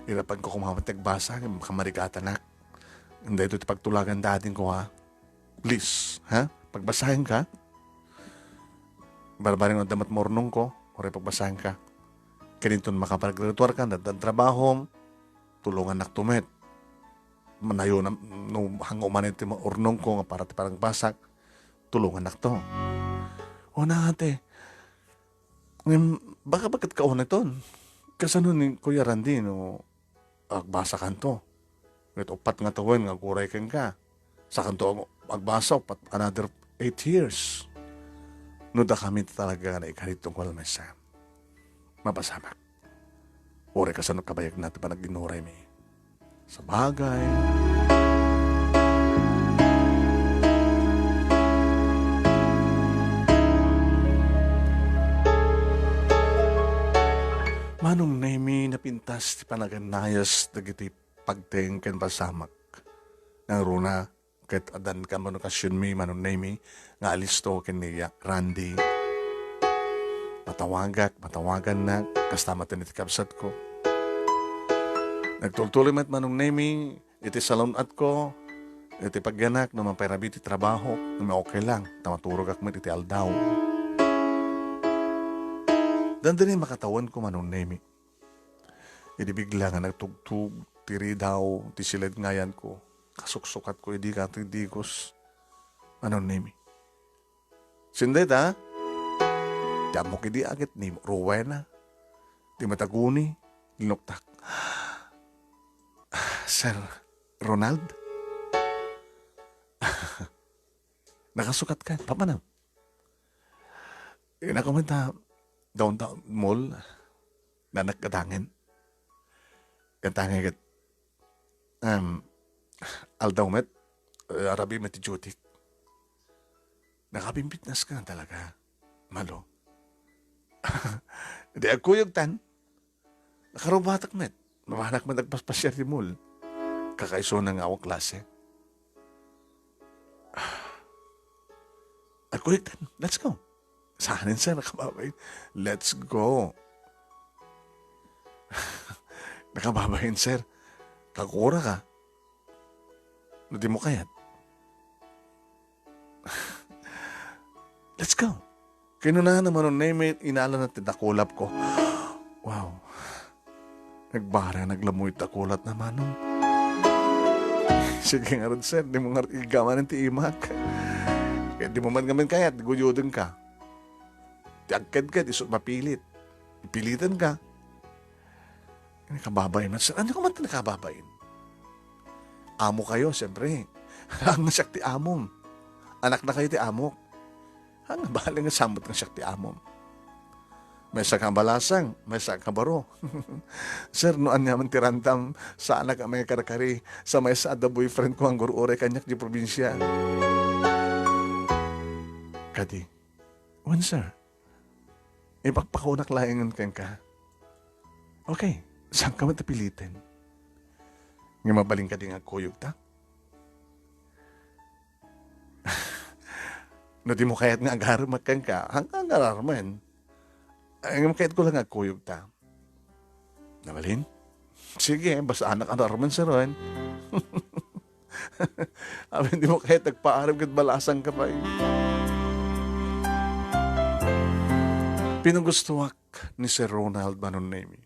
Irapanko koma met ti agbasa, ngem kamarigatanak. Daytoy ti pagtulagan dadingko, ha? Please, ha? Pagbasahen ka. Barbareng adda met maurnongko, uray pagbasahen ka. Ken inton makapagraduar ka, adda trabahom, tulongannak to met. Manayon, no, hangga umanen ti maurnongko nga para ti panagbasak, tulongannak to. O na, ate. Ngem, baka baket ka unaton. Kasano ni Kuya Randy, no? Agbasakanto. Ket uppat nga tawen nga aguray kenka. Sakanto ag-, agbasa uppat another eight years. No dakami talaga nga naikari tungkol maysa. Mapasamak. Uray kasano kabayagna ti panag-inuraymi. Sabagay. Manong Nemi, napintas ti panagannayas dagiti pagteng ken pasamak. Nangruna, ket addan komunikasionmi, Manong Nemi, nga alisto ken ni Ya-, Randy. Matawagak, matawagannak, kasta met iti kabsatko. Nagtultuloy met, Manong Nemi, iti salun-atko, iti pagyanak, no mapay rabii ti trabaho, no okay lang, ta maturogak met iti aldaw. dandani makatawenko, Manong Nemi. Idi bigla nga nagtugtog ti ridaw ti siled nga ayanko, kasuksukatko idi katigdigos, Manong Nemi. Sino dayta? Ti ammok idi aget ni Rowena. Ti mataguni, linuktak. "Sir Ronald?" "Nakasukat ka, papanam?" Inakuman ta downtown mall, nanak kadangen. Kadangen ket, um, aldaw met, eh, arabi met ti duty. Nakapimpitnas ka talaga, Malo. Di agkuyog tan. Nakarubatak met. Mamanak met agpaspasiar ti mall. Kakaisuna nga awan klase. Agkuyog tan. Let's go. Saanen, sir, nakababain. Let's go. Nakababain, sir. Kagura ka. No dimo kayat. Let's go. Kinunana, Manong Nemi, inalana ti dakulapko. Wow. Nagbara, naglamoy ti dakulat na, Manong. Sige ngarud, sir, dimo ngarud igamanen ti imak. Ket dimo man ngamin kayat, guyodeng ka. Ti agkedked, isu mapilit. Ipiliten ka. Nakababain met, sir. Ania koma ti nakababain? Amo kayo, siyempre. Haan nga siak ti amom. Anak na kayo ti amok. Haan nga bale nga samot nga siak ti amom. Maysa ka balasang, maysa ka baro. Sir, no aniaman ti randam, saanak a mangikarkari sa maysa a da boyfriend ko nga agur-uray kaniak di probinsia. Kadi, wen, sir. Ipakpakunak laengen kenka. Okay, saanka met a piliten. Nga mabalin kadi nga agkuyogta? No dimo kayat nga agarumak kenka, haan nga agararmen. Ay, ngem kayatko la nga agkuyogta. Nabalin? Sige, basta anak anak ramen, sir, wen. Amin, dimo kayat agpaarem ket balasang ka pay. Pinagustoak ni Sir Ronald, Manong Nemi.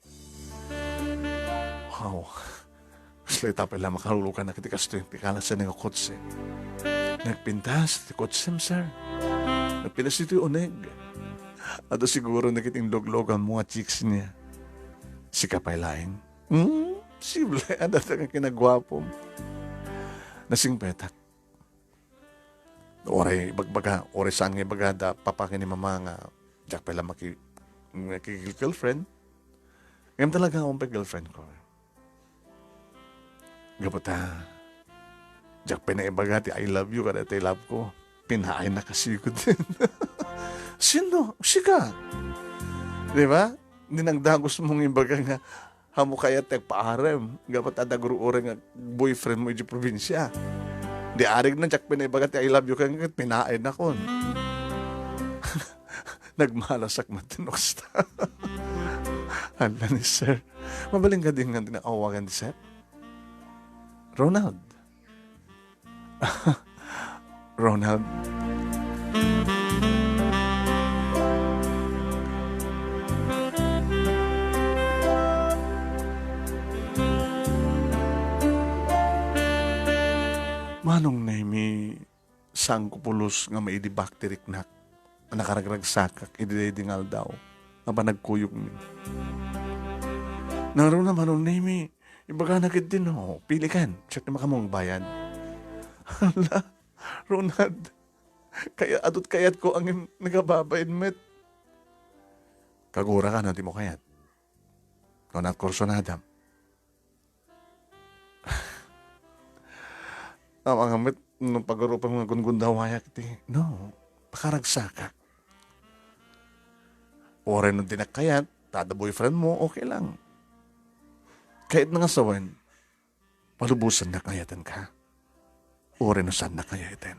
Wow. Kasla ita pay la makalulukan na kiti kastoy ti kalasen nga kotse. Nagpintas ti kotsem, sir. Nagpintas iti uneg. Adu siguro na kiting luglugan mo nga chicks niya. Sika pay laeng. Hmm? Posible, adda nga kinaguapom. Nasingpetak. Uray ibagbaga, uray saan nga ibaga da papa ken ni mama nga diak pay la maki-, maki-girlfriend. Ngem talaga, awan pay girlfriend ko. Gapu ta, diak pay naibaga ti I love you kada ti love ko. Pinaay na kasi ko din. Sino? Sika. Di ba? Dinagdagos mong ibaga nga, amo kayat ti agpaarem. Gapu ta adda gur-uray nga boyfriend mo iti probinsya. Di arig na, diak pay naibaga ti I love you, kaya pinaay na kon. Nagmalasak met ti nuksta. Hala ni sir. Mabalin ka din nga di nakawagan di sir? Ronald. Ronald. Manong Nemi, saanko pulos nga maidibak ti riknak a nakaragragsakak idi daydi nga aldaw a panagkuyogmi. Naruna, Manong Nemi, ibagana ketdi no, pilikan, siak ti makaammo agbayad. Hala, Ronald, kaya, adut kayatko ngem nakababain met. Kagura ka no dimo kayat. Kunat kursunadam. Amangan met no pagarupan nga gungundawayak ti, no, pakaragsakak. Uray no dinak kayat, ta adda boyfriend mo, okay lang. Kayat na nga sawen, malubosannak nga ayatenka. Uray no saannak nga ayaten.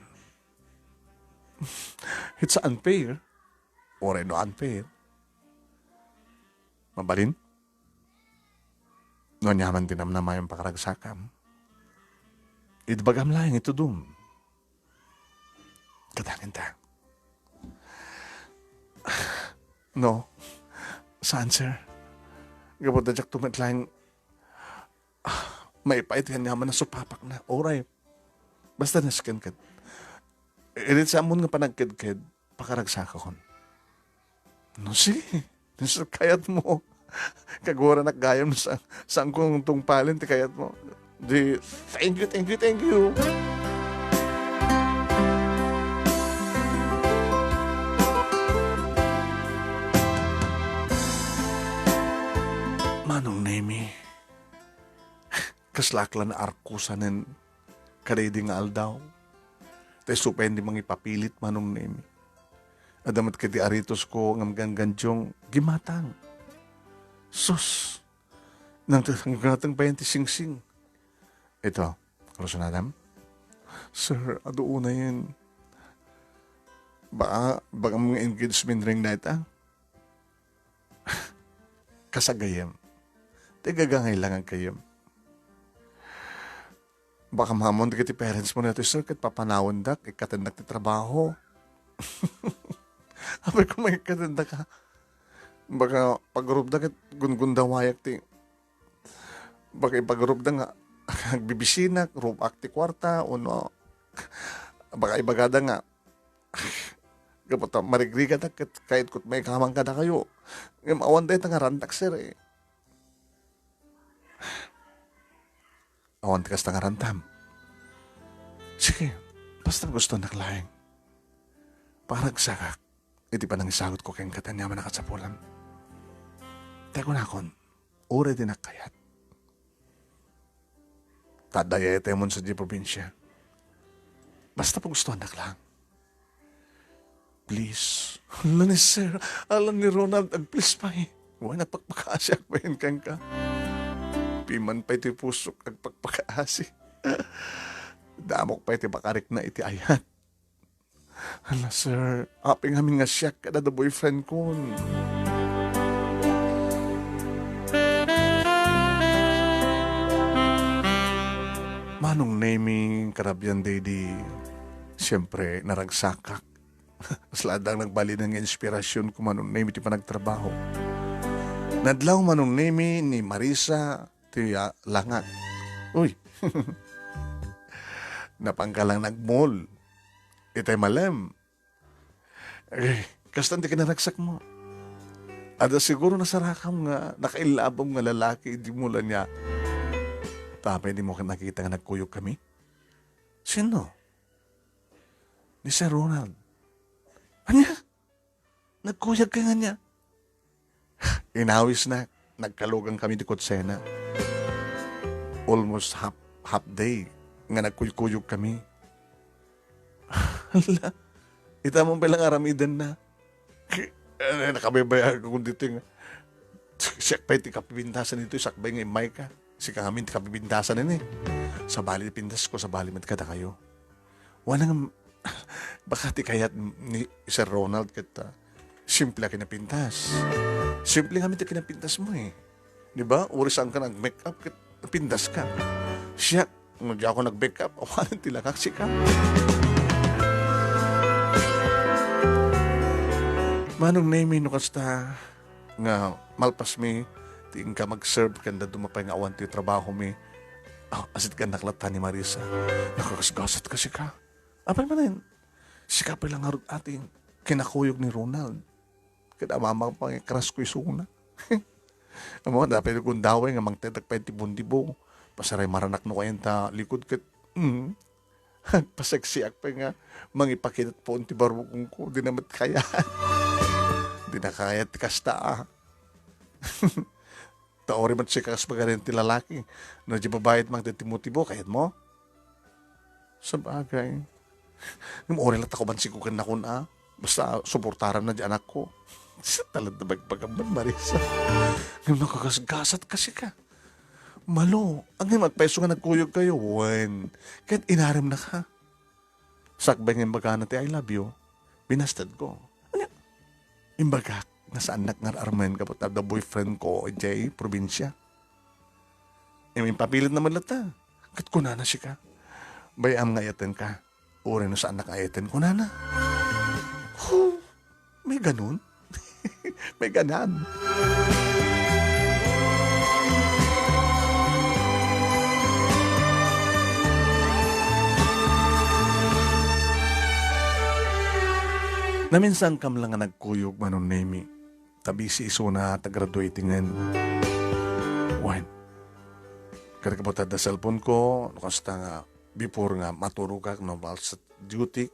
It's unfair. Uray no unfair. Mabalin? No aniaman ti namnamaem pakaragsakam, ibagam laeng itudom. Kadagita. No, Saan, sir? Gapu ta diak met laeng, ah, maipaay ti aniaman a supapakna. Uray. Basta nasken ket. Idi ti ammon nga panagkedked, pakaragsakakon. No, sige. No, sir, kayatmo. Kaguranak gayam sa, saan ko tungpalen ti kayatmo. Di, thank you, thank you, thank you. Manong Nemi, kaslak la naarkusanen kadaydi nga aldaw. Ta isu pay di mangipapilit, Manong Nemi. Adda met kadi aritosko nga ganggandiong gimatang. Sus! Nang, nanggatang pay ti singsing. Ito, Rosanadam? Sir, adu unayen. Baka, baka mga engagement ring night, ah? Kasagayem. Ti gagangay lang agkayem. Baka mamon dagiti parents mo nato, sir, ket papanawandak, ikkatendak ti trabaho. Apay ko, maikkatendak, ha? Baka pagrubda ket gungundawayak ti, baka ipagrubda nga agbibisinak, rub-ak ti kuarta, wenno baka ibagada nga, gapu ta marigrigadak ket kayatko met maikamang kadakayo. Ngem awan dayta nga rantak, sir, eh. Awan ti kasta nga rantam. Sige, basta gustonak laeng. Paragsakak iti panangisagutko kenka ti aniaman a kasapulan. Ta kunakon, uray dinak kayat, ta adda ay-ayatemon sadiay probinsia. Basta pagustuannak lang. Please. Ala ni Sir, ala ni Ronald, ag-please pay. Wen, agpakpakaasiak pay kenka. Piman pay ti pusok, agpakpakaasi. Damok pay ti makarikna iti ayat. Ala, sir, apay ngamin nga siak kada da boyfriend kon. Manong Nemi, karabian daydi, siyempre, naragsakak. Kasla adda nagbalinen nga inspirasyon ko, Manong Nemi, ti panagtrabaho. Nadlaw, Manong Nemi, ni Marisa, ti, ah, langak. Uy. Napangka lang nagmol. Itay malem. Eh, kastan ti kinaragsak mo. Adda siguro nasarakam nga nakaillabam nga lalaki idi mula niya. Tapay di mo nakita nga nagkuyog kami? Sino? Ni Sir Ronald. Anya? Nagkuyog ka nga niya? Inawis na, nagkalugan kami di kutsena. Almost half, half day nga nagkuykuyog kami. Hala, ita mo pala nga aramiden na. Eh, nakabaybayag ako dito nga. Siak pay ti kapipintasan dito, sakbay nga imay ka. Sika ngamin ti kapipintasan ini. Sabali ti pintas ko, sabali met kada kayo. Wanang, baka ti kayat ni Sir Ronald ket, ah, simple a kinapintas. Simple ngamin ti kinapintas mo, eh. Di ba? Uri saan ka nag-make up ket napintas ka. Siak, no di ako nag-make up, awanen ti langak sika. Manong Nemi, no kasta nga malpasmi ti inka mag-serve ken dadduma pay nga awan ti trabahomi, ah, asitgannak latta ni Marisa. Nakagasgasat ka sika. Apay manen, sika pay la ngarud ati kinakuyog ni Ronald. Ket amama pay nga crush ko isuna. Amo, dapay gundaway nga mangtetek pay ti bundibo. Pasaray maranak no kayan ta likod ket, mm. Paseksiak pay nga mangipakidat poon ti barukongko. Di na met kayat. Di na kayat ti kasta, ah. Ta uri met sika kas pagarian ti lalaki. No, di babae ti mangted ti motibo, kayat mo? Sabagay. Ngem uri latta ko man siko ken nakun, a. Basta, suportaram na di anakko. Talad na bagbagamban, Marisa. Ngem nakagasgasat kasi ka. Malo, ngem agpayso nga nagkuyog kayo. Wen, ket inarem na ka. Sakbay nga imbagana ti "I love you," binasted ko. Ania? Imbagak nga saannak nga ar-armen gapu ta adda boyfriend ko idiay probinsia. Im-, impapilit na met latta. Ket kunana sika, "Bay-am nga ayaten ka. Uray no saannak nga ayaten," kunana. Huh! May ganun? May ganan. Naminsan kam lang nga nagkuyog, Manong Nemi. Ta busy isuna ta graduating-en. Wen, kada kabutad da cellphone ko, no kasta nga before nga maturogak, no, whilst duty,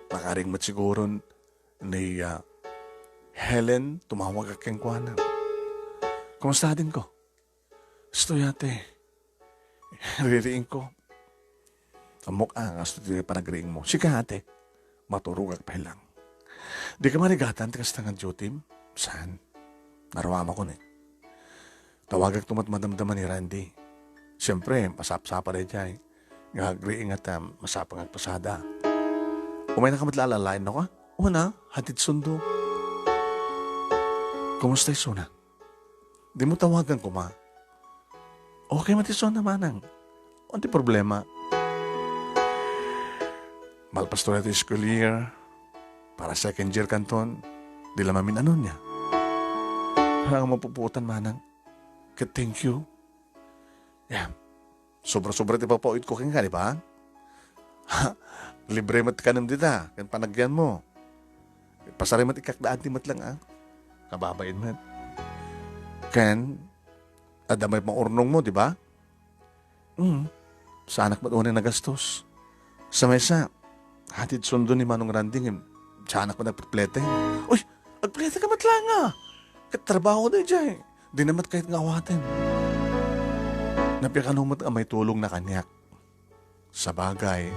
nakaring met siguron ni, ah, Helen, tumawag kenkuana. Kumusta adingko? Istoy, ate. Ririingko. Ammok a, nga istoy ti panagriingmo. Sika, ate. Maturogak pay lang. Dika marigatan ti kasta nga duty? Saan? Naruamakon, eh. Tawagakto met madamdama ni Randy. Siempre, masapsapa daydiay. Nga agriing ta masapa nga agpasada. Umaynaka met la alaen, no ka? Una, hatid sundo. Kumusta isuna? Dimo tawagan koma. Okay met isuna, manang. Ania ti problema? Malpas to ti school year. Para second year kanton. Di la mamin-ano nia. Haan nga mapupuotan, manang. Ket thank you. Yeah. Sobra-sobra ti papauyotko kenka, di ba? Libre met kanem dita, ken panagyanmo. Pasarem met ikakdaan ti met lang, ah. Kababain met. Ken, adda met maurnongmo, di ba? Mm. Saanak met unay nagastos. Sa maysa, hatid sundo ni Manong Randy, ngem saanak met agplete. Uy, agplete ka met lang, ah. Ket trabaho daydiay. Di na met kayat nga awaten. Napiakano met a maitulongna kaniak. Sabagay.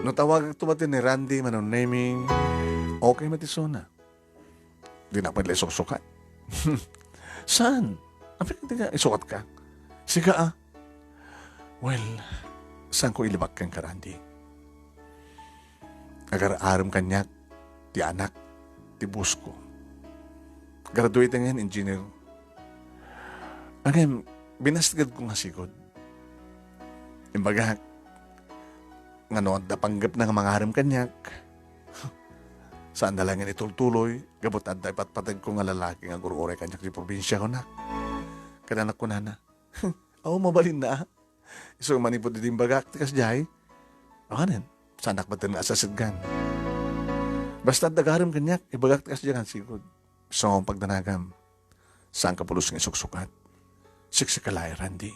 No tawagakto met ni Randy, Manong Nemi, okay met isuna. Di na pwede isuksukat. Saan? Apay ka di ka isukat ka? Sika, ah. Well, saanko ilibak kenka, Randy? Agar-arem kaniak ti anak ti boss ko. Graduating-en engineer. Ngem, binastegko nga sigud. Imbagak, nga no adda panggepna nga mangarem kaniak, saanda laengen itultuloy, gapu ta adda ipatpategko nga lalaki nga agur-uray kaniak ti probinsia, kunak. Ket kunana, "Aw, mabalinna. Isu manipud idi imbagak ti kasdiay. Awanen, saanak met nga asasidgan. Basta adda agarem kaniak, ibagak ti kasdiay nga sigud." So, pagdanagam, saanka pulos nga isuksukat. Siksika laeng, Randy.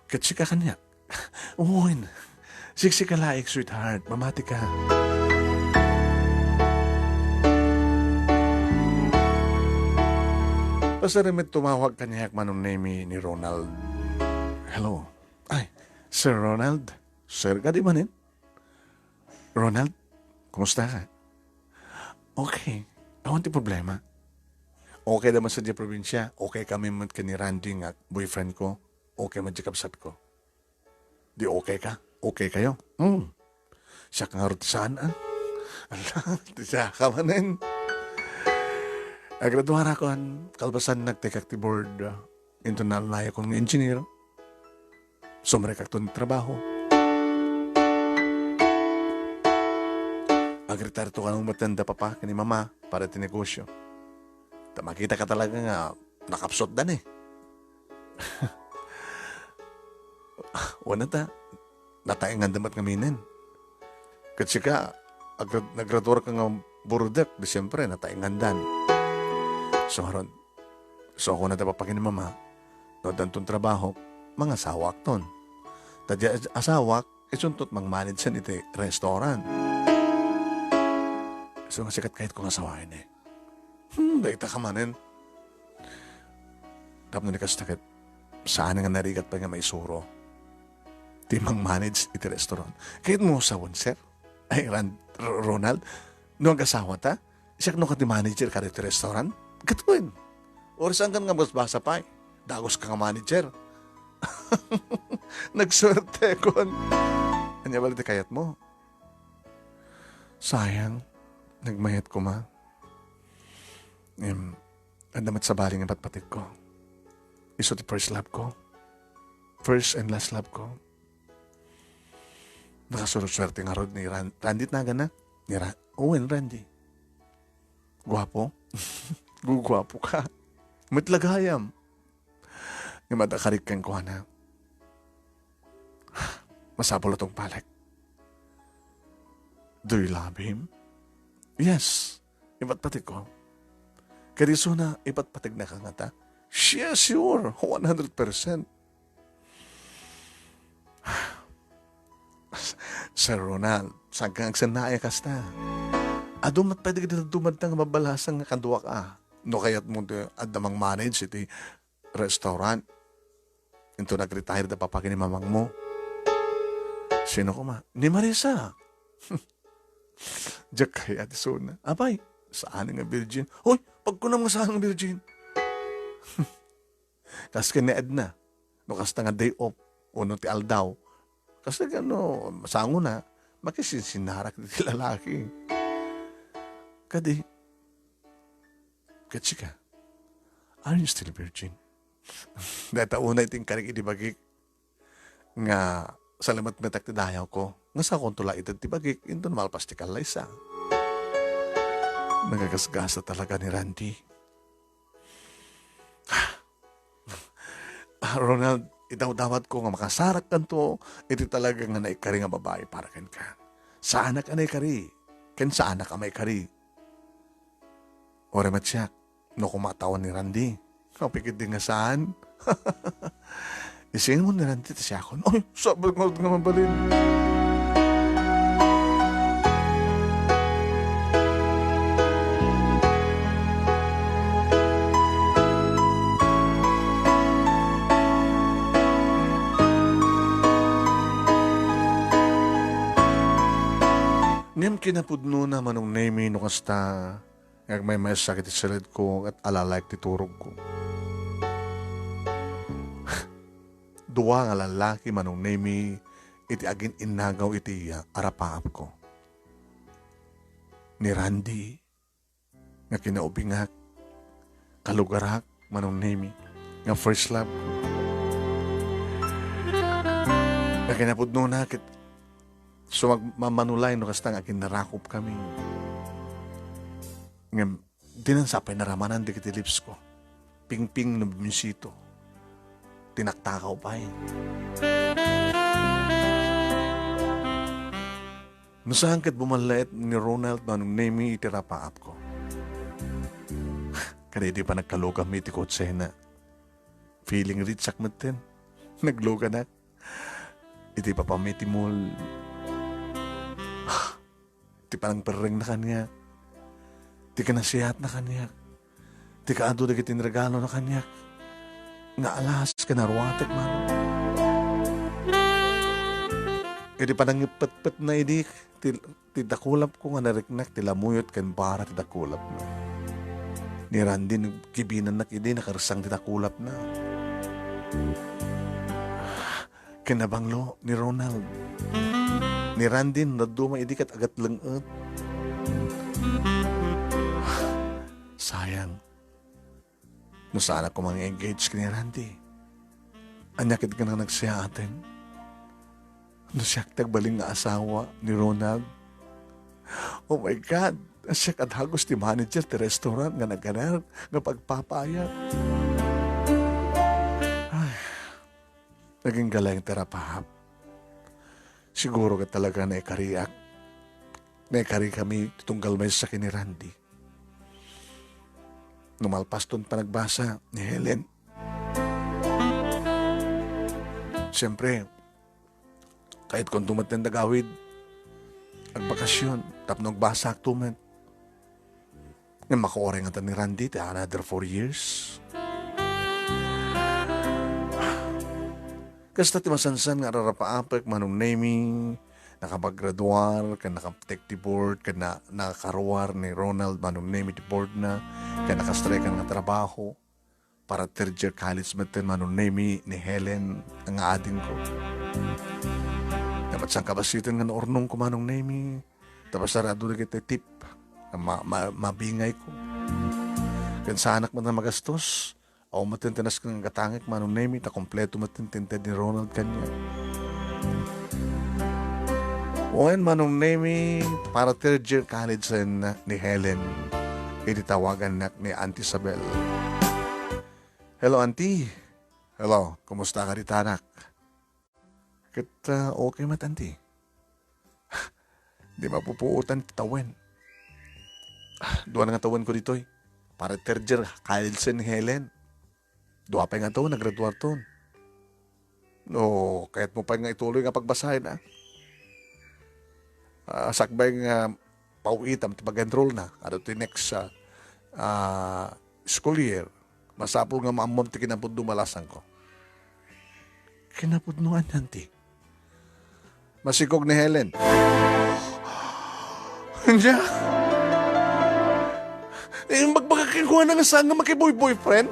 Ket sika kaniak? Wen, siksika laeng, sweetheart. Mamati ka. Pasarem met tumawag kaniak, Manong Nemi, ni Ronald. Hello. Ay, Sir Ronald? Sir ka di manen? Ronald, kumusta ka? Okay. Awan ti problema. Okay da man sa di probinsia. Okay kami met ken ni Randy nga boyfriend ko. Okay met di kabsat ko. Di okay ka? Okay kayo? Hmm. Siak ngarud ti saan, ah. Ala, ti siak ka manen. Agraduarakon, kalpasan nagtekak ti board, ah, internal na akon nga engineer. Sumrekakto ni trabaho. Agritarto kano met da papa ken ni mama para ti negosyo. Ta makita ka talaga nga nakapsot da ni. Wen ta, nataengan da met ngaminen. Ket sika, agra-, nagraduar ka nga burudek, di siyempre, nataengan dan. So, ngarud, so, ako na da papa ken ni mama, no, addanton trabaho, mangasawakton. Ta di asawak, isuntot mangmanage iti restaurant. So, nga sikat kayat ko nga asawaen, eh. Hmm, dayta ka manen. Tapno ni kasta ket, saan nga narigat pay nga maisuro ti mangmanage iti restaurant. Kayat mo sawen, sir? Ay, Ran-, R-, Ronald, no agasawa ta, siak no ka ti manager kada iti restaurant? Ket wen. Or saan ka nga basbasa pay? Dagus ka nga manager. Nagsuerte kon. Ania bala ti kayat mo? Sayang, nagmayat koma. Em, adda met sabali nga patpategko. Isu ti first love ko. First and last love ko. Nakasuersuerte ngarud ni Ran-, Randy ti naganna? Ni Ra-, Owen, Randy. Guapo? Guguapo ka. Met la gayam. Ngem adda karik kenkuana. Masapul a tungpalek. Do you love him? Yes. Ipatpategko. Ket isuna, ipatpategnaka ngata? Yes, sure. One hundred percent. Sir Ronald, saan ka agsannaay a kasta? Adu met pay dagiti dadduma nga mabalasan nga kaduak a. No kayatmo ti adda mang-manage iti restaurant. Inton nag-retire da papa ken ni mamangmo. Sino koma? Ni Marisa. Diak kayat isuna. Apay, saan nga virgin? Hoy, pagkunam nga saan nga virgin. Kas ken ni Edna, no kasta nga day off, wenno ti aldaw, kasta ken no, sangona, makisinsinnarak ti lalaki. Kadi, ket sika, are you still virgin? Dayta unay ti inkarik idi bagik nga salimetmetak ti dayawko, nga sakonto la ited ti bagik, inton malpas ti kallaysa. Nagagasgasa talaga ni Randy. Ah, Ronald, idawdawatko nga makasarakkanto iti talaga nga naikari nga babai para kenka. Saanak a naikari, ken saanak a maikari. Uray met siak, no koma a tawen ni Randy. Apay ketdi nga saan? Isingon ni Randy ti siakon. Ay, sabet nga, nga mabalin. Ngem kinapudnona, Manong Nemy, no kasta, nga agmaymaysa iti siledko ket alalaek ti turogko. Dua nga lallaki, Manong Nemy, iti agin-innagaw iti arapaapko. Ni Randy, nga kinaubingak, kalugarak, Manong Nemy, nga first love ko. Nga kinapudnona ket sumagmamano laeng no kasta nga aginnarakopkami. Ngem, dinan sa pay naramanan dagiti lips ko. Pingping no bumisito. Tinaktakaw pay. No saan ket bumallaet ni Ronald, Manong Nemy, iti rapaapko. Kadi idi panagkaluganmi iti kotsena. Feeling rich ak metten. Nagluganak. Iti ipapami ti mall. Ti panangperrengna kaniak. Ti kinasiatna kaniak. Ti kaadu dagiti inregalona kaniak. Nga alas, kinaruatek man. Idi panangippetpetna idi, ti, ti dakulapko nga nariknak ti lamuyot ken bara ti dakulapna. Ni Randy, nagkibinannak idi, nakarsang ti dakulapna. Kinabanglo ni Ronald. Ni Randy, no dadduma idi ket agatleng-et. Sayang. No saanak koma nga engage ken ni Randy. Ania ket nga nagsayaaten? No siak ti agbalin nga asawa ni Ronald. Oh my God! Siak a dagus ti manager ti restaurant nga naganak nga pagpapaayat. Ay, naging galeng ti rapaap. Siguro ket talaga naikariak. Naikarikami ti tunggal maysa ken ni Randy. No malpaston panagbasa ni Helen. Siyempre, kayatkonto met ti agawid, agbakasyon, tapno agbasakto met. Ngem makuarengatan ni Randy ti another four years. Kasta ti masansan nga ararapaapek, Manong Nemy, nakapaggraduar, ken nakaptek ti board, ken na-, nakaruar ni Ronald, Manong Nemy, ti boardna, ken nakastrekan nga trabaho. Para third year college metten, Manong Nemy, ni Helen nga adingko. Dapat sangkabasiten nga naurnongko, Manong Nemy, ta basar adu dagiti tip nga ma-, ma-, mabingayko. Ken saanak met nga magastos, awan met ti nasken nga gatangek, Manong Nemy, ta kompleto met ti inted ni Ronald kaniak. Wen, Manong Nemi, para third year college-en ni Helen. Idi tawagannak ni Auntie Isabel. Hello, Auntie. Hello, kumusta ka dita, anak? Ket, ah, okay met, Auntie. Di mapupuotan ti tawen. Ah, dua nga tawenko ditoy. Para third year college-en ni Helen. Dua pay nga tawen, nagraduarton. No, kayatmo pay nga ituloy nga pagbasaen, a? Ah, sakbay nga pawitam ti pag-enrollna, adu ti next, ah, ah, school year, masapul nga maammom ti kinapudno, balasangko. Kinapudno, ania, Auntie? Masikog ni Helen. Ania? Imbagbaga kenkuana nga saan nga makiboy-boyfriend?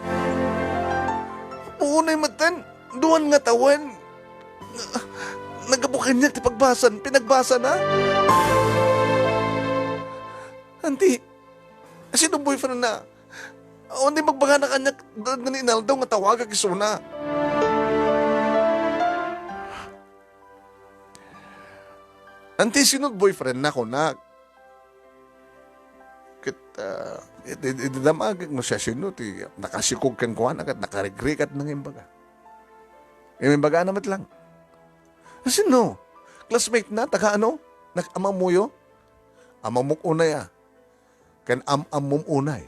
Unay metten, dua nga tawen. Naggapu kaniak ti pagbasana, pinagbasana. Auntie, sino boyfriendna? Unay imbagbaga kaniak, dua nga inaldaw nga tawagak isuna. Auntie, sino boyfriendna, kunak? Ket, ah, idi, idi, idi damagek no siasino ti nakasikog kenkuana ket nakarigrigat nga imbaga. Imbagana met lang. Sino? Classmate na? Taga ano? Nag-, amamoyo? Amamok unay, a. Ken am-ammom unay.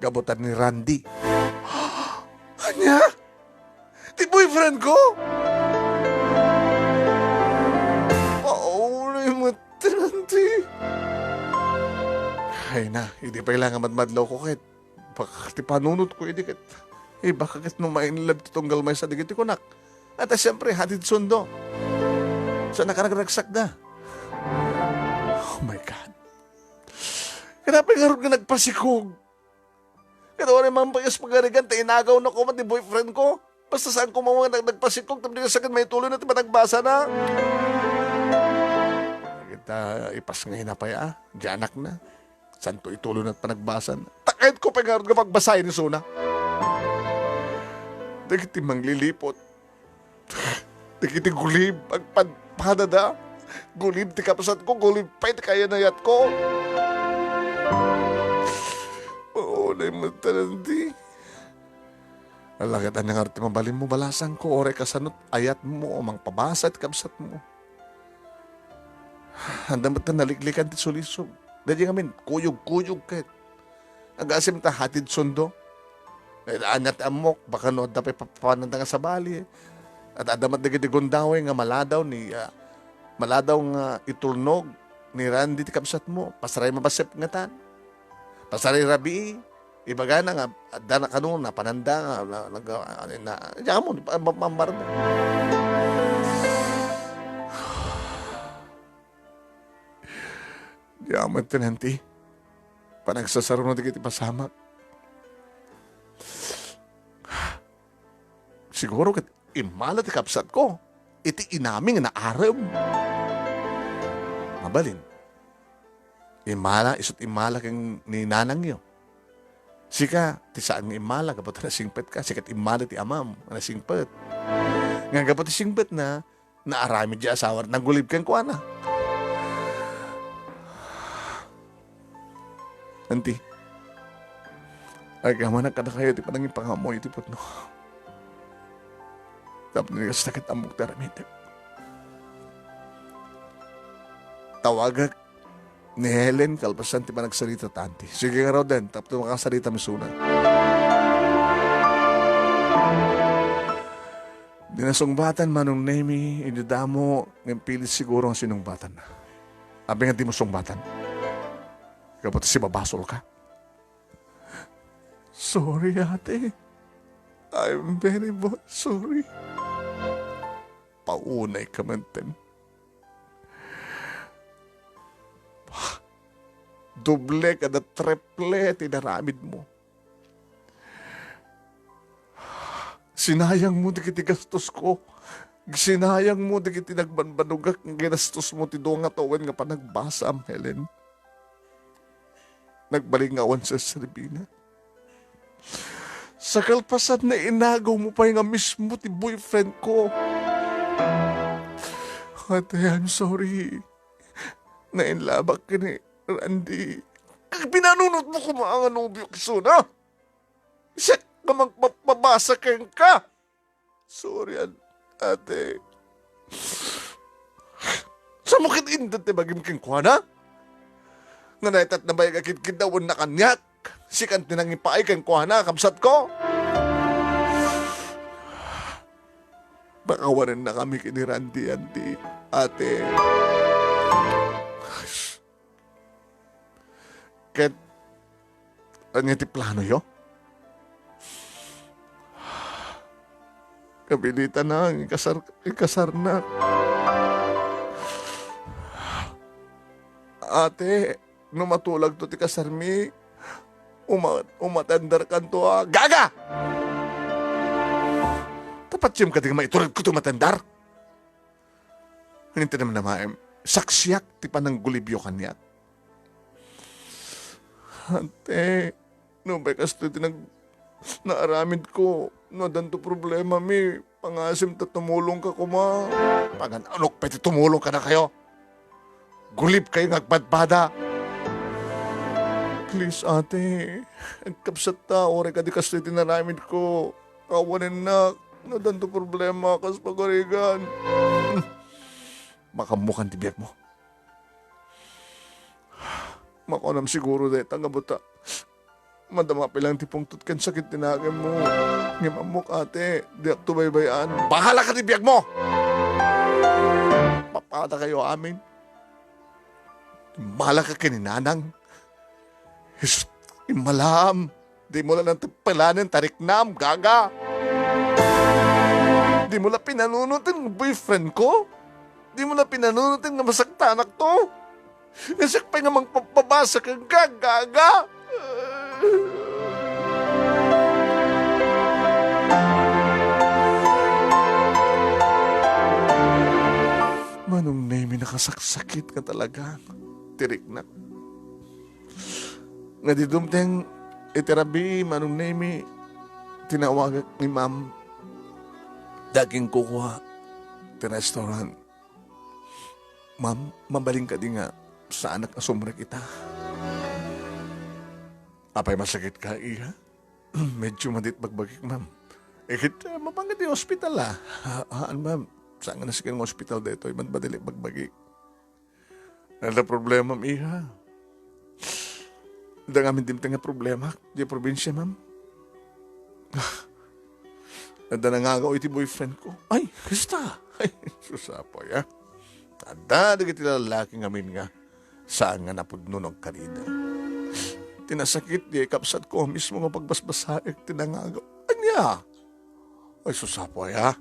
Gapu ta ni Randy. Ania? Ti boyfriendko? Paunay met ti Randy. Ay na, idi pay la nga madmadlawko ket baka ti panunotko idi ket, eh, baka ket no ma-inlove ti tunggal maysa dagiti kunak. At, ah, siyempre, hatid sundo. Sa nakaragragsakda. Oh my God. Kanayon pay ngarud nga nagpasikog. Ket uray mampay-os pagarigan, ta inagawnako met ti boyfriendko. Basta saanko man nga nag-, nagpasikog, tapno di kasagad maituloyna ti panagbasana. Ket, ah, ipasngayna pay, a, diay anakna. Saanto ituloyna ti panagbasana. Ta kayatko pay ngarud nga pagbasaen isuna. Dagiti mangliliput. Dagiti gulib, agpadpadada. Gulib ti kabsatko, gulib pay ti kayan-ayatko. Maunay met ti Randy. Ala, ket ania ngarud ti mabalinmo, balasangko, uray kasano ti ayatmo a mangpabasa ti kabsatmo? Adda met nga naliklikan ti sulisog. Daydiay ngamin, kuyog-kuyog ket. Agasem ta hatid sundo. Eh, ania ti ammok, baka no adda pay papananda nga sabali. At adda met dagiti gundaway nga maladaw ni, ah, maladaw nga itulnog ni Randy ti kabsatmo. Pasaray mabasep ngatan. Pasaray rabii. Ibagana nga, adda na kano, napananda nga, na, nag-, ano na, diyan mo, pa-, ma-, mambar na. Diyan mo, tenente. Panagsasaruna dagiti pasamak. Siguro ket immala ti kabsatko iti inami nga naarem. Mabalin. Immala, isu't immala ken ni nanangyo. Sika, ti saan nga immala, gapu ta nasingpetka. Sika ti immala ti amam, nga nasingpet. Nga gapu ti singpetna, naaramid diay asawana, nagulib kenkuana. Anti, agamanak kadakayo ti panangipangamoy iti pudno. Tapno di kasta ket ammok ti aramidek. Tawagak ni Helen kalpasan ti panagsarita ta, anti. Sige ngaruden, tapno makasarita mi isuna. Di nasungbatan, Manong Nemi, idi damo, ngem pilit siguro nga sinungbatanna. Apay nga dimo sungbatan? Gapu ta sibabasolka? Sorry, ate. I'm very bo-, sorry. Paunay ka man, Tem. Doble kada triple ti inaramid mo. Sinayang mo dagiti gastos ko. Sinayang mo dagiti nagbanbanogak nga ginastos mo ti dua nga tawen nga panagbasam, Helen. Nagbalin nga awan serserbina. Sa kalpasan, nainagaw mo pay nga mismo ti boyfriend ko. Ate, I'm sorry. Nainlabak ken ni Randy. Pinanunotmo koma nga nobio isuna? Siak nga magpapabasa kenka. Sorry, an-, ate. Saanmo ket inted ti bagim kenkuana? Nga naita't nabayag a kidkiddawenna kaniak. Sikan ti nangipaay kenkuana, kabsatko. Pakawanennakami ken ni Randy, anti, ate. Ket ania ti planoyo? Kapilitanak nga ikasar-, ikasarnak. Ate, no matulagto ti kasarmi, uma-, umatenderkanto a gaga! Tapatiem kadi nga maituredko ti umatender? Ngem ti namnamaem, saksiak ti pananggulibyo kaniak. Ate, nupay kastoy ti nag-, naaramidko, no addanto problemami, pangasim ta tumulongka koma. Pagan-anok pay ti tumulong kadakayo. Gulibkayo nga agpadpada. Please, ate, agkabsatta, uray kadi kastoy ti naaramidko. Awanennak, no addanto problema, kas pagarigan. Makaammokan ti biagmo. Makunam siguro dayta nga buta. Madama pay lang ti pungtot ken sakit ti nagimmo. Ngem ammok, ate, diakto baybay-an. Bahala ka ti biagmo! Papadakayo amin. Immalaka ken ni Nanang. Hesus, immalaam. Dimo la nang tepelanen ta riknam, gaga. Dimo la pinanunoten nga boyfriendko. Dimo la pinanunoten nga masaktanakto. Nga siak pay nga mangpapabasa kenka, gaga. Manong Nemi, nakasaksakit nga talaga ti riknak. Nga idi dumteng iti rabii, Manong Nemi, tinawagak ni Ma'am. Daging kukua ti restaurant. Ma'am, mabalin kadi nga saanak a sumrek ita? Apay, masakitka, iha? Medyo madit bagbagik, ma'am. Eh, ket, ah, mapanka ti hospital, ah. Ah, ah, ma'am, saan nga nasiken nga hospital daytoy? Madmadali bagbagik. Adda problemam, iha. Adda ngamin dimteng nga problema di probinsya, ma'am. Adda nangagaw iti boyfriend ko. Ay, kasta! Ay, sus, apoy, ah. Adda dagiti lalaki ngamin nga saan nga napudno no agkarina. Ti nasakit, di ikabsat ko mismo nga pagbasbasaek ti nangagaw. Ania? Ay, sus, apoy, ah.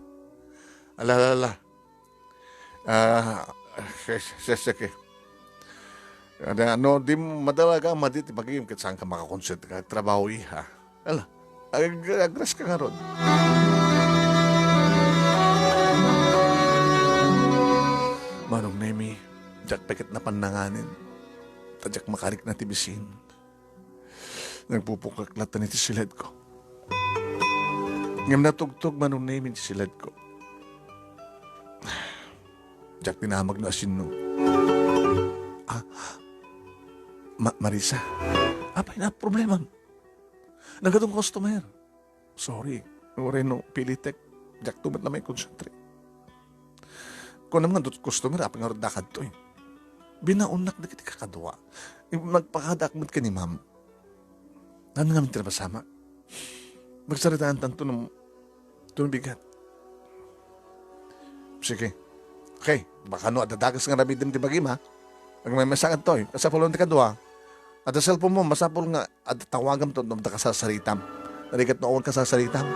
Ala, ala, ala. Ah, se-, se-, sige. Ada, no, di madala ka, madi ti pagigim, ket saan ka makakonsentrate ka trabaho, iha. Ala, ag-, agras ka ngarud. Manong Nemi, diak pay ket napannanganen. Ta diak makarikna ti bisin. Nagpupukak latta iti siledko. Ngem natugtog, Manong Nemi, ti siledko. Diak dinamag no asino. Ah, Ma-, Marisa. Apay, na problemam? Nagadun customer. Sorry. Uray no pilitek, diakto met la maikonsentrate. Kunam nga dut customer, apay ngarud dakadtoy? Binaonnak dagiti kakadua. Nagpakadaak met ken ni ma'am. Ania ngamin ti napasamak? Magsaritaan tanto no, no bigat. Sige. Okay, baka no adda dakes nga aramidem ti bagim, ha? Agmaymaysa kadtoy, kasapulon ti kadua. Adda cellphone mo, masapul nga adda tawagam to, no adda kasasaritam. Narigat no awan kasasaritam.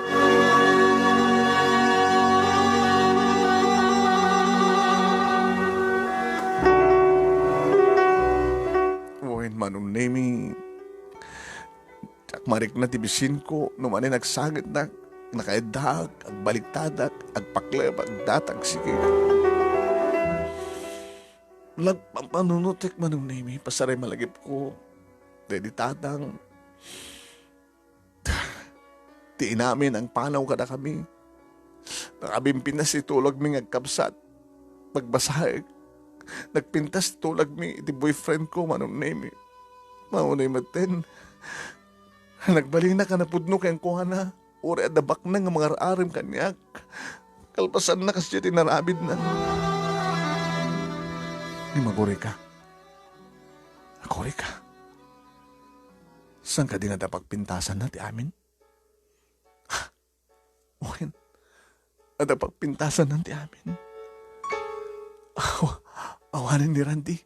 Wen, Manong Nemi, diak marikna ti bisinko, no manen agsangitnak, nakaeddaak, agbaliktadak, agpaklebak, data agsigi. Nagpampanunotek, Manong Nemi, pasaray malagipko. Daydi tatang. Ti inamin nangpanaw kadakami. Nakabimpinas ti tulogmi nga agkabsat. Pagbasaek, Nagpintas ti tulagmi iti boyfriend ko, Manong Nemi. Maunay metten, nagbalinak a napudno kenkuana. Uray adda baknang nga mangar-arem kaniak. Kalpasanna, kasdiay ti inaramidna. Ngem agurayka. Agurayka. Saan kadi nga adda pagpintasanna ti amin? Wen, adda pagpintasanna ti amin. Aw-, awanen ni Randy.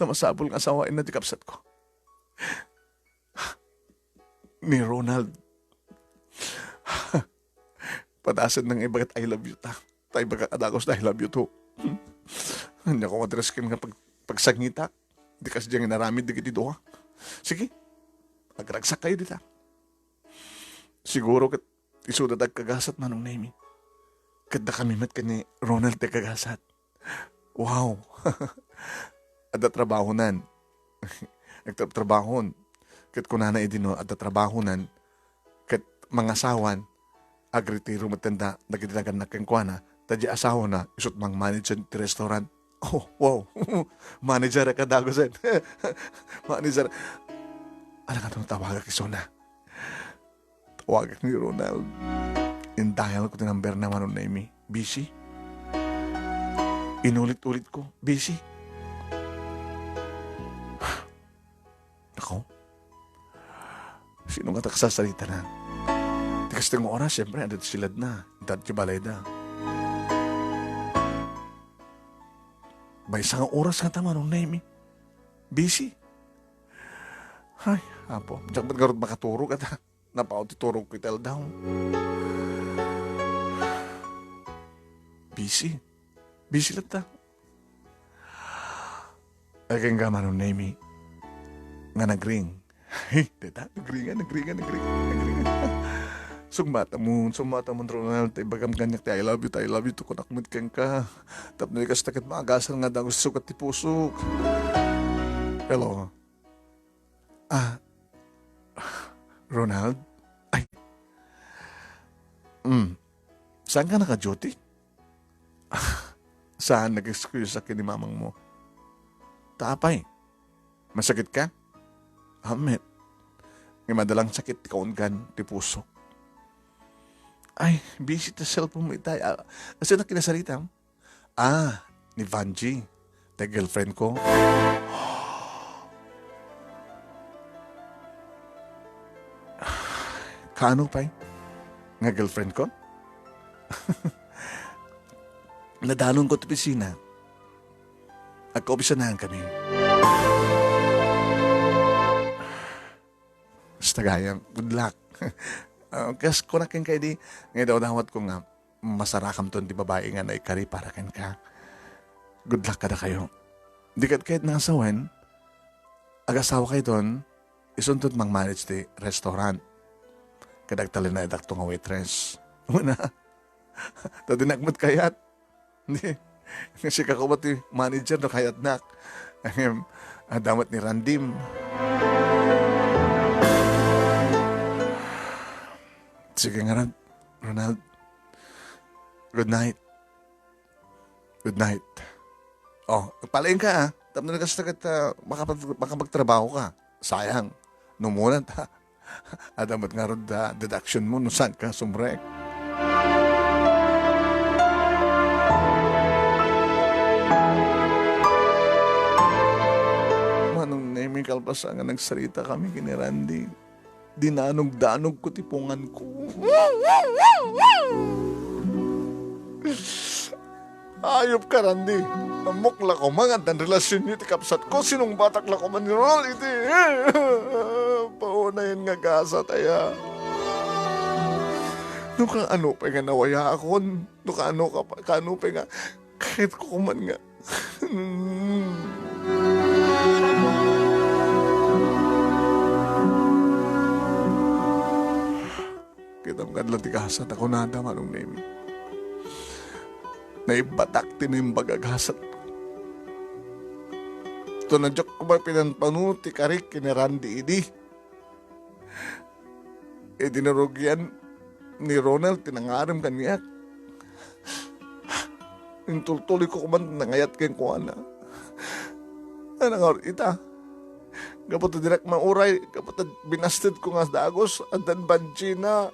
Ta masapul nga asawaenna ti kabsatko. Ni Ronald. Padasenna nga ibagat "I love you" ta. Ta ibaga kadagos na "I love you too." Ania koma ti risken nga pag-, pagsangitak. Di kasdiay nga inaramid dagiti dua. Sige, agragsakkayo dita. Siguro ket isuda ti agkagasat, Manong Nemi. Ket dakami met ken ni Ronald ti agkagasat. Wow! Adda trabahonan. Nagtrabtrabahon. Ket kunana idi no adda trabahonan, ket mangasawan, agretiro metten da dagiti nagannak kenkuana, ta di asawana isut' mangmanager ti restaurant. Oh, wow! Manager a kadagusen. Manager. Ala nga no tawagak isuna. Tawagak ni Ronald. In-dial ko ti number na, Manong Nemi. Busy. Inulit-ulit ko, busy. Nako. Sino nga ta kasasarita na? Ti kasdiay nga oras, siyempre, adda ti siladna. Adda ti balayda. Maysa nga oras nga ta, Manong Nemi. Busy. Ay, Apo, diak met ngarud makaturog, ata. Napaw ti turogko iti aldaw. Busy. Busy latta. Ay, kenka, Manong Nemi, nga nagring. Deta, nagringan, nagringan, nagringan, nagringan. Summatamon, summatamon, Ronald, ta ibagam kaniak ti "I love you, ta I love you too" kunak met kenka. Tapno di kasta ket maagasat nga dagos sukat ti pusok. Hello. Ah, Ronald? Ay. Mm. Saan ka naka-duty? Saan, nag-excuse ken ni mamang mo. Ta apay, masakit ka? Amet. Nga madalang sakit ti kaungan ti pusok. Ay, busy ti cellphone mo itay. Ah, asa na kinasarita? Ah, ni Vanjie, ti girlfriend ko. Kaano pay? Nga girlfriend ko? Nadanonko ti opisina. Agkaopisanaan kami. Basta gayam, good luck. Ah, kas kunak kenka idi, nga idawdawatko nga, masarakamton ti babai nga naikari para kenka. Good luck kadakayo. Di ket kayat nga asawen, agasawakayton, isunto ti mangmanage ti restaurant. Ket agtalinaedakto nga waitress. Una, ta dinak met kayat. Di, sika koma ti manager no kayatnak. Ngem, adda met ni Randim. Sige ngarud, Ronald. Good night. Good night. Oh, agpalaing ka, ah. Tapno kasta ket, ah, makapag-, makapagtrabaho ka. Sayang. No umuna ta, adda met ngarud da deduction mo no saan ka sumrek. Manong Nemi, kalpasan nga nagsarita kami ken ni Randy, dinanogdanogko ti punganko. Ayop ka, Randy. Ammok la koma nga addan relasionyo ti kabsatko. Sinungbatak la koma ni Rol iti paunayen nga gasat, aya. No kaano pay nga nawayaakon, no kaano ka pa, kaano pay nga, kahit ko kuman nga. Kitam kadla ti gasat a kunada, Manong Nemi. Naibatak ti naimbag a gasat. Ito na diak ko ba pinanpano ti karik ken ni Randy idi. Idi narugian ni Ronald ti nangarem kaniak. Intultuloy ko kuman nangayat kenkuana. Nangaw ita. Gapu ta dinak mauray, gapu ta binasted ko nga dagus, addan banjina.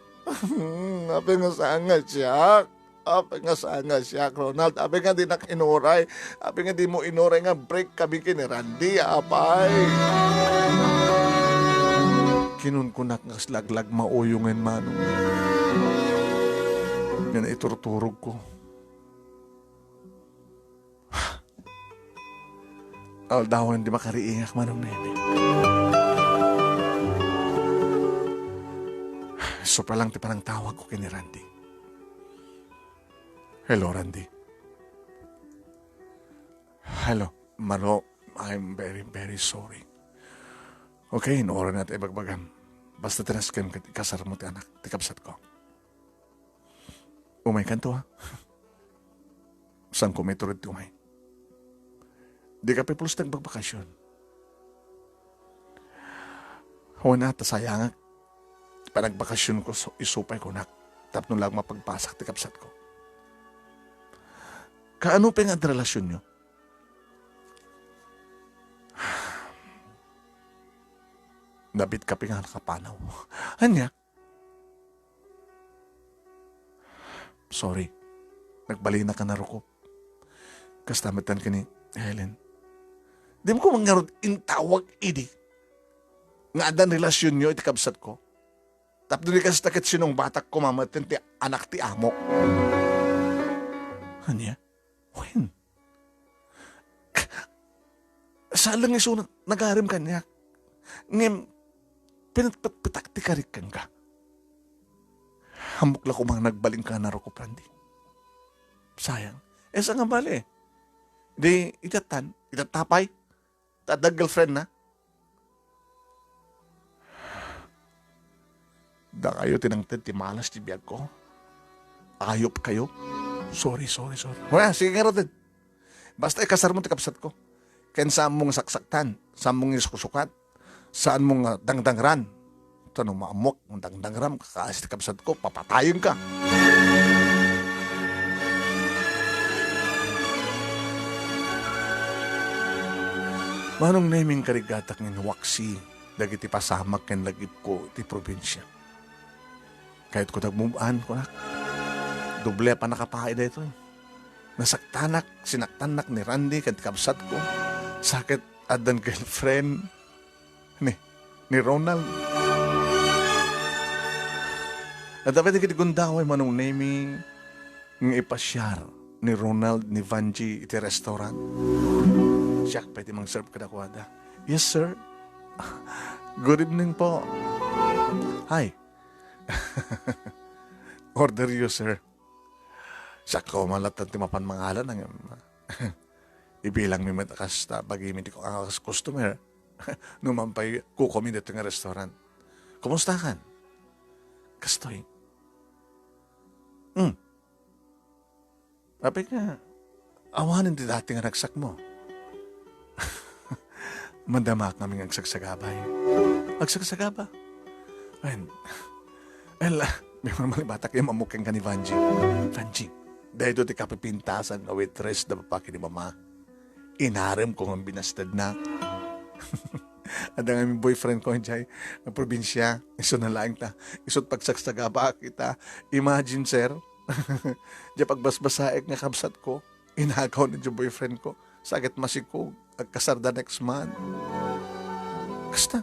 Apay nga saan nga siak? Apay nga saan nga siak, Ronald? Apay nga dinak inuray? Apay nga di mo inuray nga break kami ken ni Randy, apay? Kinunkunak nga aslaglag mauyongen, Manong. Nga naiturturog ko. Aldawen di makariingak, Manong Nemi. Isu pa lang ti panangtawag ko ken ni Randy. Hello, Randy. Hello, Mano. I'm very, very sorry. Okay, inuray na ti ibagbagam. Basta tinaskem ket ikasarmo ti anak, ti kabsatko. Umaykanto, ha? Saan ko maitured ti umay? Dika pay pulos nagbagbakasyon. Wen a, ta sayangak. Panagbakasyon ko, so, isu pay kunak. Tapno lang mapagpasak ti kabsat ko. Kaano pay nga adda relasyonyo? Nabiit ka pay nga nakapanaw. Ania? Sorry. Nagbalina ka narukop. Kasta met ken ni Helen. Di mo ko ngarud intawag idi nga addan relasyonyo iti kabsat ko. Tapno di kasta ket sinungbatak ko mameten ti anak ti amok. Ania? Wen. Saan lang isu nagarim kaniak. Ngem, pinatpatpatak ti karik kenka. Ammok la koma nga nagbalin ka nga narukop, Randy. Sayang. Eh, saan nga bali? Di, itatan, itatta pay. Ta adda girlfriend na. Dakayo ti nangted ti malas ti biag ko. Ayop kayo. Sorry, sorry, sorry. Wala, sige nga, Roden. Basta ikasarmo ti kabsat ko. Ken saanmo nga saksaktan, saanmo nga isuksukat, saanmo nga dangdangran. Ta no maammuak nga dangdangram, kakaasi ti kabsat ko, papatayen ka. Manong Neming, karigatak nga inwaksi dagiti pasamak ken lagipko iti probinsia. Kayatko dagmub-an, kunak. Doble a pannakapaay daytoy. Nasaktanak, sinaktannak ni Randy ken ti kabsatko. Sa ket addan girlfriend ni, ni Ronald. Adda pay dagiti gundaway, Manong Nemi, nga ipasiar ni Ronald ni Vangie iti restaurant. Siak pay ti mang-serve kadakuada. "Yes, sir." "Good evening po." "Hi." "Order you, sir." Siak koma latta ti mapan mangalan, ngem ibilangmi met a kas ta bagimi ti ku-, a kas customer. No man pay kukuami ditoy nga restaurant. Kumustakan? Kastoy. Hmm. Apay nga, awanen ti dati nga ragsakmo. Madamaak ngamin nga agsagsagaba. Agsagsagaba? Wen, ella, may mamalibatak yung mamukeng ka ni Vangie. Vangie, dayto ti kapipintasan nga waitress da papaki ni mama. Inarem ko nga binastedna. Adda ngamin boyfriend ko, jay, nga probinsya. Isu na laeng ta. Isut pagsagsagaba kita. Imagine, sir. Diay pagbasbasaek nga kabsat ko. Inagaw na diay boyfriend ko. Sa ket masikog, agkasar da next month. Kasta.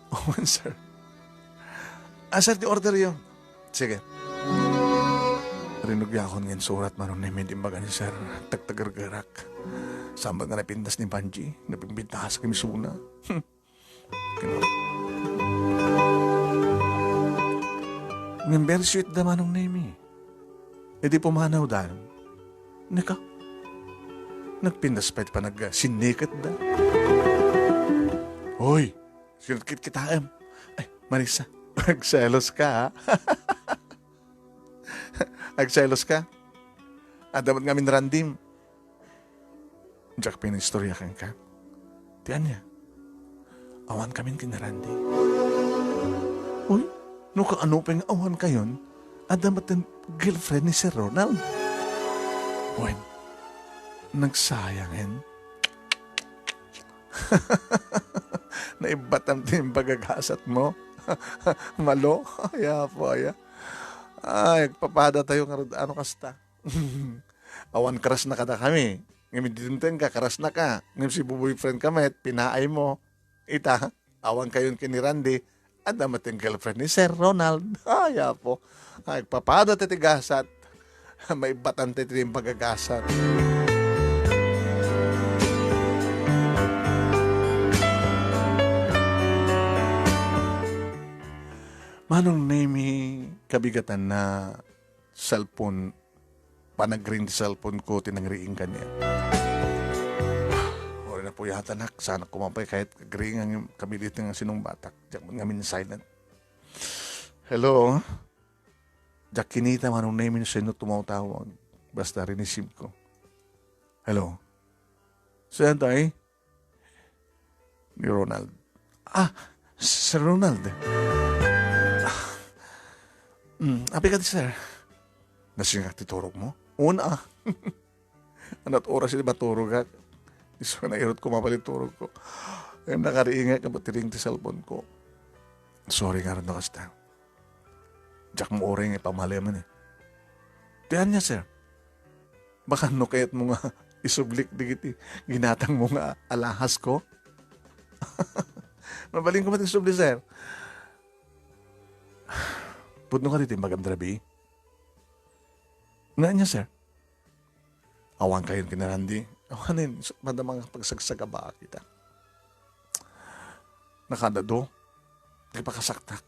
Owen, sir. Ah, sir, ti order yo. Sige. Rinugiakon nga insurat, Manong Nemi, ti imbaga ni sir. Tagtagergerak. Saan met nga napintas ni Vangie, napimbintasak isuna. Ngem very sweet da, Manong Nemi. Idi pumanawda, neka, nagpintas pay ti panagsinneketda. Hoy, sinutkit kitaem. Ay, Marissa, agselos ka, ha? Agselos ka? Adda met ngamin Randy. Diak pay naistorya kenka. Ti ania? Awan kamin ken ni Randy. Uy, no kaano pay nga awan kayon, adda met ti girlfriend ni Sir Ronald. Wen, nagsayangen. Naibbatam ti imbagagasat mo. Malo? Ay, apo, aya. Ay, agpapada tayo ngarud, ano kasta? Awan crush na kada kami. Ngem idi dimten ka, crush na ka. Ngem si boyfriend ka met, pinaay mo. Ita, awan kayon ken ni Randy, adda met ti girlfriend ni Sir Ronald. Ay, apo. Ay, agpapada ti gasat. Maibbatan ti, ti imbagagasat. Manong Nemi, kabigatan na cellphone, panagring ti cellphone ko, ti nangriing kaniak. Uray napuyatanak, saanak kumapay, kayat agring ang kabilit nga sinungbatak. Diak man ngamin silent. Hello? Diak kinita, Manong Nemi, no sino tumawtawag. Basta rinisib ko. Hello? Saan tayo? Ni Ronald. Ah, Sir Ronald. Ah, mm, apay ka di, sir? Nasingak ti turog mo? Una. Anat oras iti maturogak? Isu nga nairut ko mabalin turog ko. Ay, nakariingak nga batiring ti cellphone ko. Sorry nga rin no kasta. Diak mo uray nga ipamaliamen eh. Ti ania, sir? Baka no kayat mo nga isublik digiti ginatang mo nga alahas ko? Mabalin ko met isubli, sir. Pudno ka diti imbagam, Drabi? Nga ania, sir? Awan kayon ken ni Randy. Awanen, su-, madama nga pagsagsagaba kita. Nakadado. Nagpakasaktak.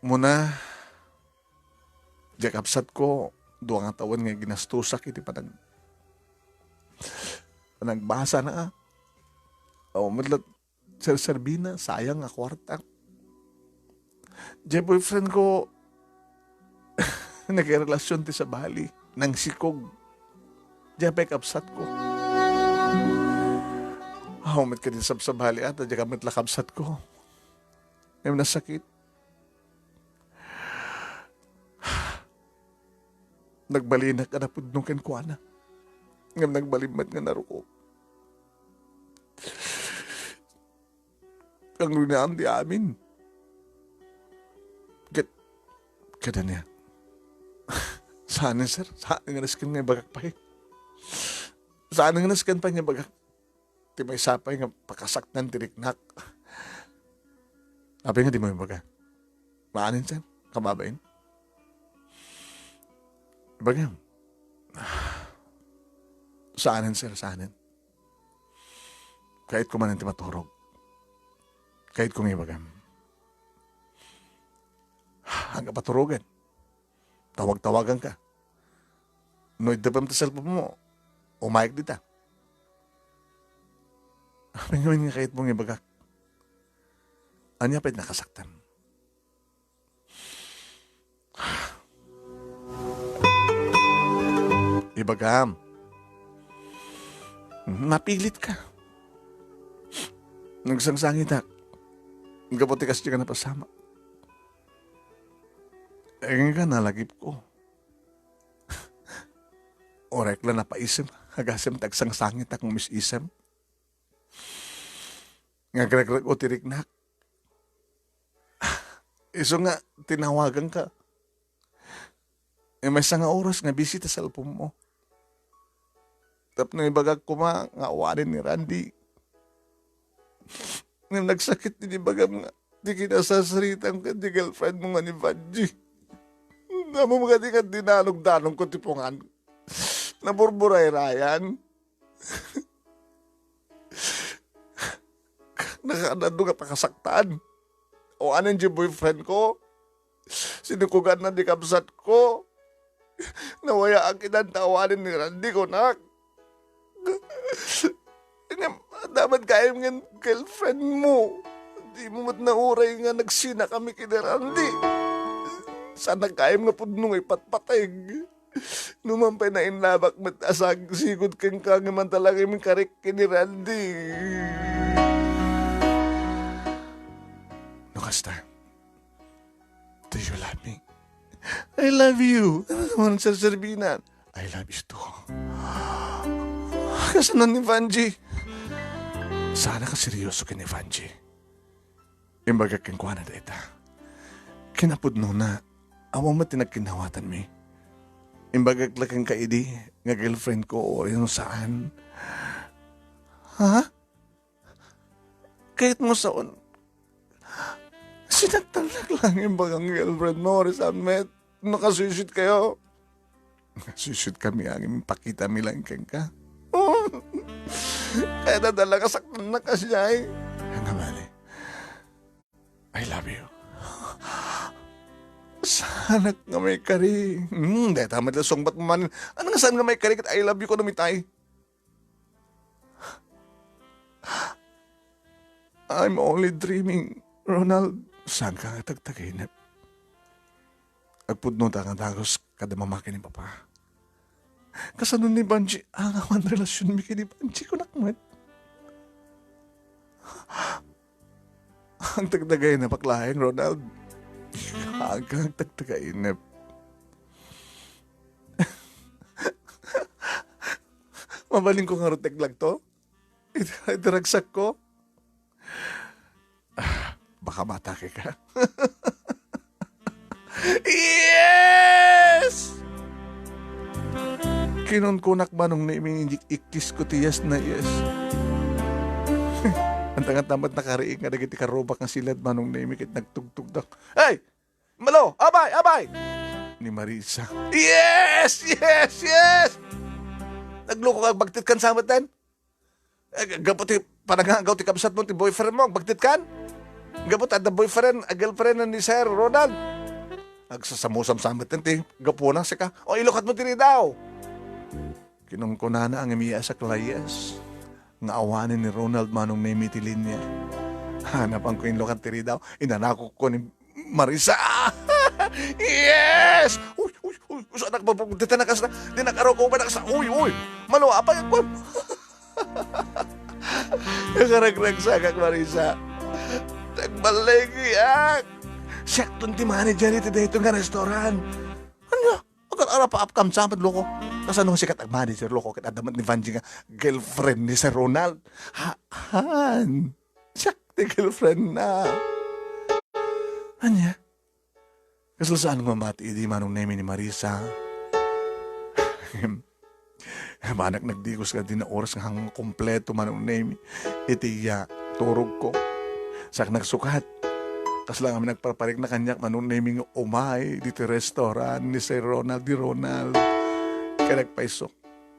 Muna, diak kabsat ko, dua nga tawen nga ginastosak iti panag-, panagbasa na. Awan met la serserbina, sayang nga kuarta. Diay boyfriend ko, nagrelasyon ti sabali, nangsikog. Diay pay kabsat ko. Awan met kadi sabsabali ata, diay met la kabsat ko. Ngem nasakit. Nagbalinak a napudno kenkuana. Ngem nagbalin met nga narukop. Ang runaan ti amin. Ket, kada niya. Saan, sir? Saan nga nasken nga ibagak pay? Saan nga nasken pay nga ibagak? Ti maysa pay nga pakasaktan ti riknak. Apay nga di mo ibaga? Maanin, sir? Kababain? Ibagam. Saanen, sir, saanen. Kayat ko manen ti maturog. Kayat ko nga ibagam. Ang kapaturogan. Tawag-tawagan ka. No iddepem ti cellphone mo, umayek dita. Apay ngamin nga kayat mo nga ibagak? Ania pay nakasaktan? Ibagam. Napilit ka. Nagsangsangitak. Gapu ti kasdi ka napasama. Ay, nga nalagip ko. Orek la napaisem, agasem ti agsangsangitak nga umis-isem. Nga agregreg-o ti riknak. Isu nga tinawagan ka. E, maysa nga oras nga busy ti cellphone mo. Tapno ibagak koma nga awanen ni Randy. Ngem nagsakit ti ibagam nga ti kinasasaritam ken ti girlfriend mo nga ni Vanji. Ammom kadi nga dinanong-danong ko ti pungan. Naburburayrayan. Nakadado nga pakasaktan. Awanen ti boyfriend ko. Sinukogan na ti kabsat ko. Nawayaak itan ta awanen ni Randy, kunak. Ngem, dapat gayam nga girlfriend mo. Di mo met nauray nga nagsina kami ken ni Randy. Saan gayam nga pudno nga ipatpateg. Numan pay nainlabak met a sagsigud kenka nga mantalakim karik ken ni Randy. No kasta, do you love me? I love you. Ano naman ang serserbinan? I love you too. Kasano ni Vanji? Saanak a serioso ken ni Vangie. Imbagak kenkuana dayta. Kinapudnona, awan met ti nagkinnawatanmi. Imbagak la kenka idi nga girlfriend ko wenno saan. Ha? Kayatmo saon, sinaktannak laeng imbagak nga girlfriend mo, Rizal met. Nakasweet-sweet kayo. Sweet-sweet kami, ngem ipakitami laeng kenka. Kayatda la nga saktannak, siak. Nga mali. I love you. Saanak nga maikari. Hmm, dayta met la sungbat mo manen. Ania nga saan nga maikari ket I love you ko no mitay? I'm only dreaming, Ronald. Saanka nga tagtagainep? Agpudnota nga dagus kada mamati ni Papa. Kasano ni Vangie? Ania nga relasyon mi ken ni Vangie, kunak met? Agtagtagainep laeng, Ronald. Agtagtagainep. Mabalinko ngarud ti aglag to? Iti, iti ragsakko? Ah, baka maatake ka. Yes! Kinunkunak, Manong Nemi, ikisko ti yes na yes. Anta nga tamat nakariing nga dagiti karubak nga silad, Manong Nemi, ket nagtugtugda. Hey! Malo! Abay! Abay! Ni Marisa. Yes! Yes! Yes! Naglukok, agbagtit kan sa met den? Eh, gapu ti panangagaw ti kabsat mo, ti boyfriend mo, agbagtit kan? Gapu ti adda boyfriend, a girlfriend ni Sir Ronald. Agsasamusam sa met ti gapuna, sika. O, ilukat mo ti ridaw. Kinunkunana nga miyasak layas nga awanen ni Ronald, Manong Nemi, ti linya. Hanapan ko inlukat ti ridaw. Inanakok ko ni Marisa. Yes! Uy, uy, uy, saan ak mabugdit a nakas na? Di nakaraw ko ba nakasa? Uy, uy! Malua pa yan, kwan. Nakaragragsakak, Marisa. Nagbalingiak. Siak ton ti manager iti daytoy nga restaurant. Ania? Agar-arapaap kam sa met, loko. Kasano nga siak agmanager, loko, ket adda met ni Vangie nga girlfriend ni Sir Ronald? Ha, han. Siak ti girlfriend na. Ania? Kasla saan nga mamati idi, Manong Nemi, ni Marisa? Maanak nagdigos nga di na oras nga hanggang kompleto, Manong Nemi, iti iya turogko. Siak nagsukat. Kasla ngamin nagparparikna kaniak, Manong Nemi, nga umay ditoy restaurant ni Sir Ronald, di Ronald. Ket nagpayso.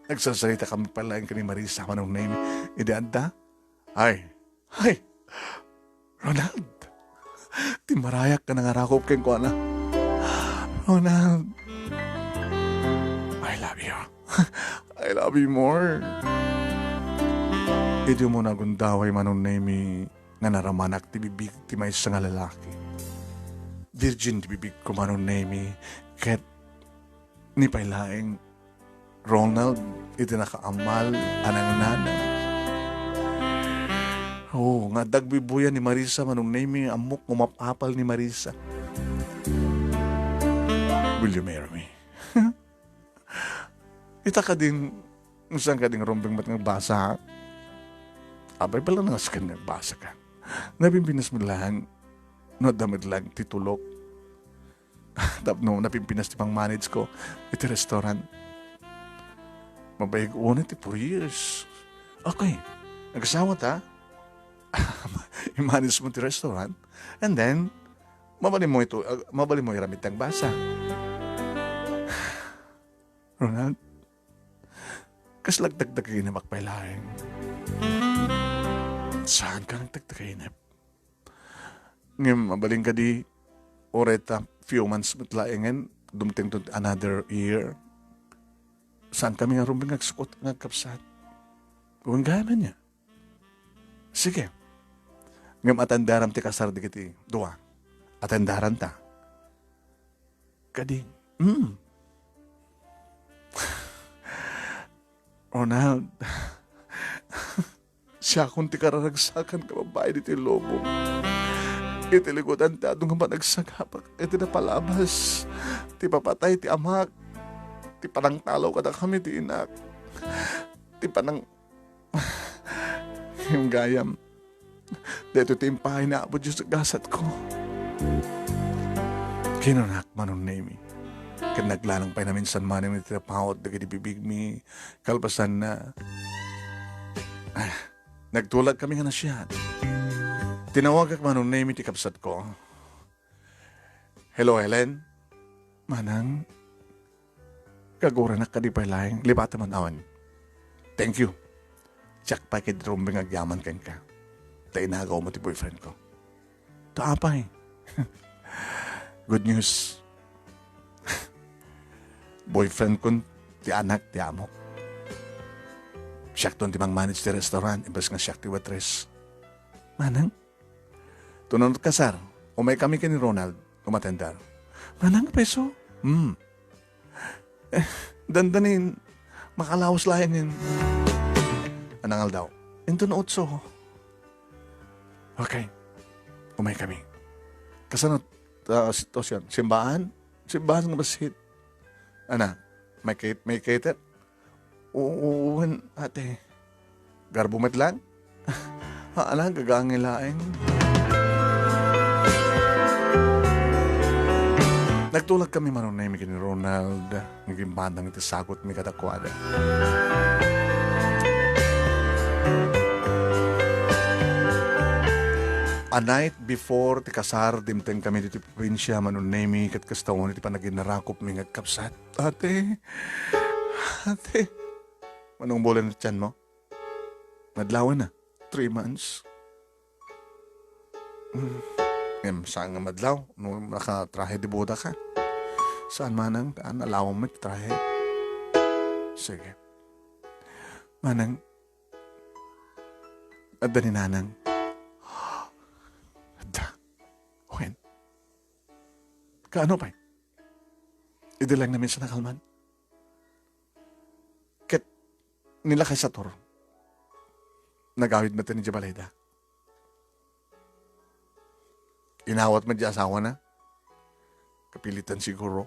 Nagsarsarita kami pay laeng ken ni Marisa, Manong Nemi. Idi adda, ay, ay, Ronald! Ti marayak nga nangarakop kenkuana. Ronald! I love you. I love you more. Idi umuna gundaway, Manong Nemi, nga naramanak ti bibig ti maysa nga lalaki. Virgin ti bibigko, Manong Nemi, ket ni pay laeng Ronald iti nakaammal a nangnana. Oo, nga adda agbuybuya ni Marisa, Manong Nemi, ammok nga umap-apal ni Marisa. Will you marry me? Ita kadin, saan kadin rumbeng met nga agbasa? Abay, bala nga saan nga agbasa ka. Napimpinas met laeng, no adda met laeng ti tulok. Tapno napimpinas ti pang-manage ko iti restaurant. Mabayag unay ti four years. Okay. Nagasawa ta. I-manage mo ti restaurant. And then, mabalin mo ito, ah, mabalin mo iramid ti agbasa. Ronald, kasla agtagtagainep pay laeng. Saanka nga agtagtagainep? Ngem mabalin kadi, uray ta few months met laengen, dumteng to another year. Saan kami nga rumbeng nga agsukot nga agkabsat? Wen gayam ania? Sige. Ngem atendaram ti kasar dagiti dua. Atendaran ta. Kadi, mm. Ronald, siakon ti kararagsakan nga babai ditoy lubong. Iti likudan ti adu nga managsagabak iti napalabas, ti papatay ti amak, ti panangtalaw kadakami ti inak, ti panang-, Gayam, daytoy ti impay ni Apo Dios a gasatko. Kinunak, Manong Nemy. Ket naglalang pay naminsan manen iti napaut dagiti bibigmi, kalpasanna, ah, nagtulagkami nga nasiat. Tinawagak, Manong Nemy, ti kabsatko. "Hello, Helen." "Manang, kaguranak kadi pay laeng? Lipatem man awan. Thank you. Siak pay ket rumbeng agyaman kenka. Ta inagawmo ti boyfriend ko." "Ta apay?" "Good news. Boyfriend kon ti anak ti amok. Siakton ti mang-manage ti restaurant, imbes nga siak ti waitress." "Manang?" "Tuno kasar, umay kami ken ni Ronald, umatender." "Manang peso?" "Hmm." "Eh, dandanin, makalaos laengen." "Anang aldaw?" "Inton otso." "Okay. Umay kami. Kasano ta sitwasyon? Simbaan?" "Simbaan nga bassit." "Ana, may ket-, may cater?" "Oo, wen, ate." "Garbo met lang?" "Haan, gagangay laeng." Nagtulagkami, Manong Nemy, ken ni Ronald nga gimbandang iti sagutmi kadakuada. A night before ti kasar, dimtengkami ditoy probinsia, Manong Nemy, ket kasta unay ti panaginarakopmi nga agkabsat. "Ate, ate." "Manong bulan ti tianmo?" "Madlawen na. Three months." "Hmm. Ngem, saan nga madlaw no nakatrahe de boda ka?" "Saan, Manang. Haan, alawanmi ti trahe." "Sige. Manang, adda ni Nanang?" "Adda." "Wen?" "Kaano pay? Idi laeng naminsan a kalman." Ket nilakay sator, nagawid met idiay balayda. Inawat met di asawana. Kapilitan siguro.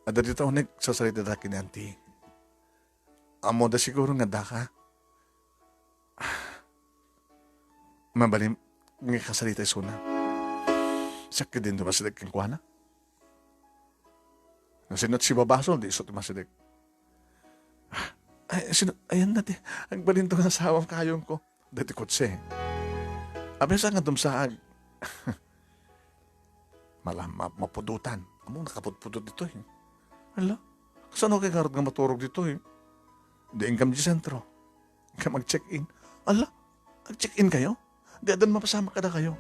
Adda dita unay sarsarita da ken ni Auntie. Ammoda siguro nga addaka. Mabalin nga ikasarita isuna. Siak ketdin ti masideg kenkuana. No sino ti sibabasol, di isu ti masideg. Ay, sino, ayanna ti agbalinto nga asawam, kayongko. Daytoy kotse. Apay, saan nga dumsaag? Mala-, ma-, mapudotan. Ammom, nakapudpudot ditoy. Ala, kasano kay ngarud nga maturog ditoy? Diay inkam idiay sentro. Inkam ag-check-in. Ala, ag-check-in kayo? Di addan mapasamak kadakayo.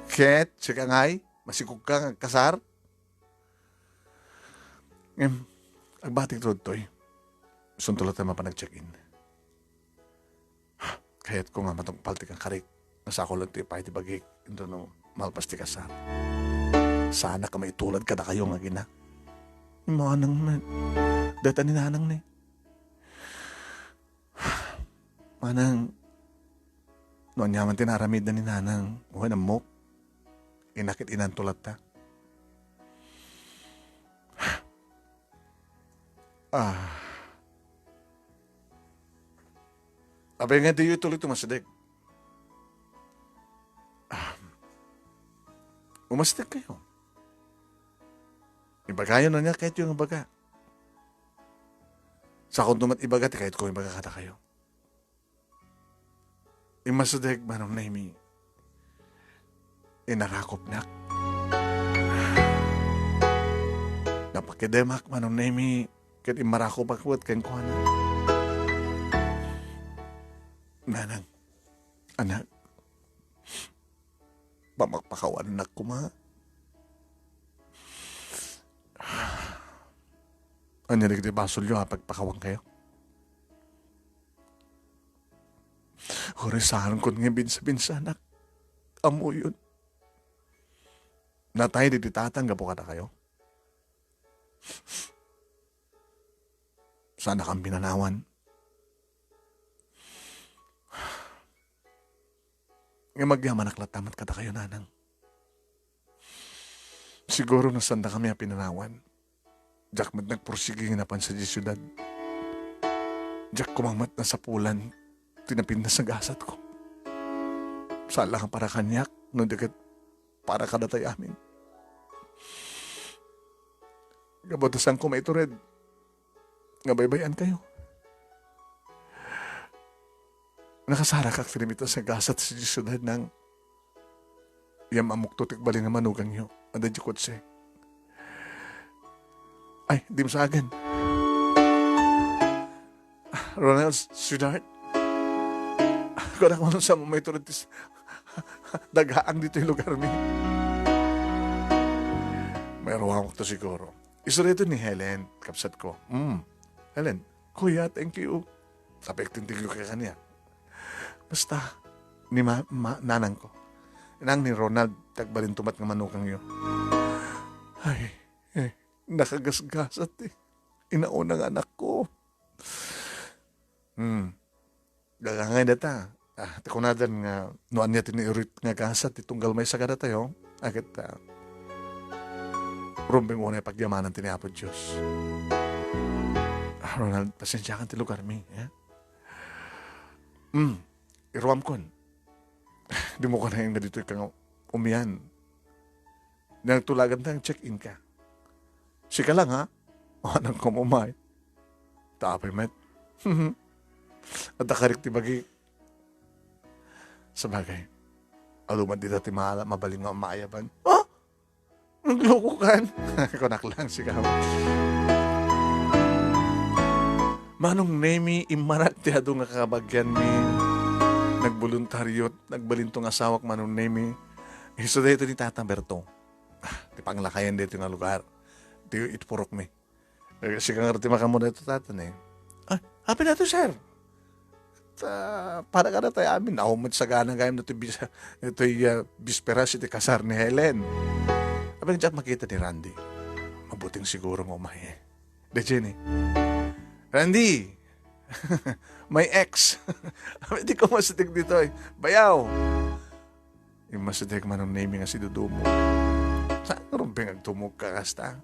Ket, sika ngay, masikog ka nga agkasar? Ngem, agbatik ditoy. Sunto latta mapan ag-check-in. Kayatko nga matungpal ti kakarik. Nasako latta ti ipaay ti bagik. Inton no, malpas ti kasar. Saanak a maitulad kadakayo nga agina. Manang met. Dayta ni Nanang ni. Manang, no ania man ti naaramidna ni Nanang, wen, ammok. Inna ket inanto latta. Ah. Apay nga diyo ituloy ti masideg? Ah. Umasideg kayo. Ibagayo no ania kayatyo nga ibaga. Sakonto met ibaga ti kayatko nga ibaga kadakayo. Immasideg, Manong Nemy, inarakopnak. Napakidemak, Manong Nemy, ket immarakopak met kenkuana. Nanang, anak, pamakpakawannak koma. Ania dagiti basolyo a pagpakawankayo? Uray saankon nga binsabinsanak. Ammoyon. Natay dagiti tatang gapu kadakayo. Saanakon pinanawan. Ngem agyamanak latta met kadakayo, Nanang. Siguro no saandakami a pinanawan, diak met nagpursigi nga napan sadiay siudad. Diak koma met nasapulan ti napintas a gasatko. Saan la nga para kaniak, no di ket para kadatayo amin. Gapu ta saanko maitured nga baybay-ankayo. Nakasarakak ti napintas a gasat sadiay siudad nang Yam-amok to ti agbalin nga manugangyo. Adda diay kotse. Ay, dimsagen. Ronald, sweetheart. Kunak man sa mo may tulad tis-, dagaang ditoy lugar mi. Mairuamok to siguro. Isu daytoy ni Helen, kabsat ko. Mm. Helen, Kuya, thank you. Sabi, agtintiglo ka kaniak. Basta, ni ma-, ma-, nanang ko. Nang ni Ronald, ti agbalin to met nga manugangyo. Ay, eh, nakagasgasat ti inauna nga anakko. Hmm. Dagangay data. Ah, ti kunadan nga, no ania ti nairuit nga gasat ti tunggal maysa kadatayo, aket, ah, rumbeng unay pagyamanan ti ni Apo Dios. Ah, Ronald, pasensiakan ti lugar mi, eh? Hmm, iruamkon. Dimo kanayon nga ditoy ka nga umian. Nagtulagan ta nga check-in ka. Sika lang, ha? O, anang kumumay. Ta apay met. Adda karik ti bagi. Sabagay, adu met dita ti ma-, mabalin nga maayaban. Oh? Nagloko kan? Kunak lang, sika. Manong Nemi, immanak ti adu nga kabagianmi. Nagboluntaryo, nagbalinto nga asawak, Manong Nemi. Isu daytoy ni Tata Berto. Ah, ti panglakayen daytoy nga lugar. Ti itpurokmi. Eh, sika ngarud ti makaammo daytoy, Tata, ne? Ah, apay daytoy, sir? Ta, para kadatayo amin, awan met sagana gayam daytoy bis-, daytoy, ah, bisperas iti kasar ni Helen. Apay nga diak makita ni Randy? Mabuting siguro nga umay, eh. Di, Jenny. Randy! My ex! Apay, di ko masideg ditoy. Bayaw! Immasideg, Manong Nemi, nga sidudumog. Saan nga rumbeng agtumog ka kasta?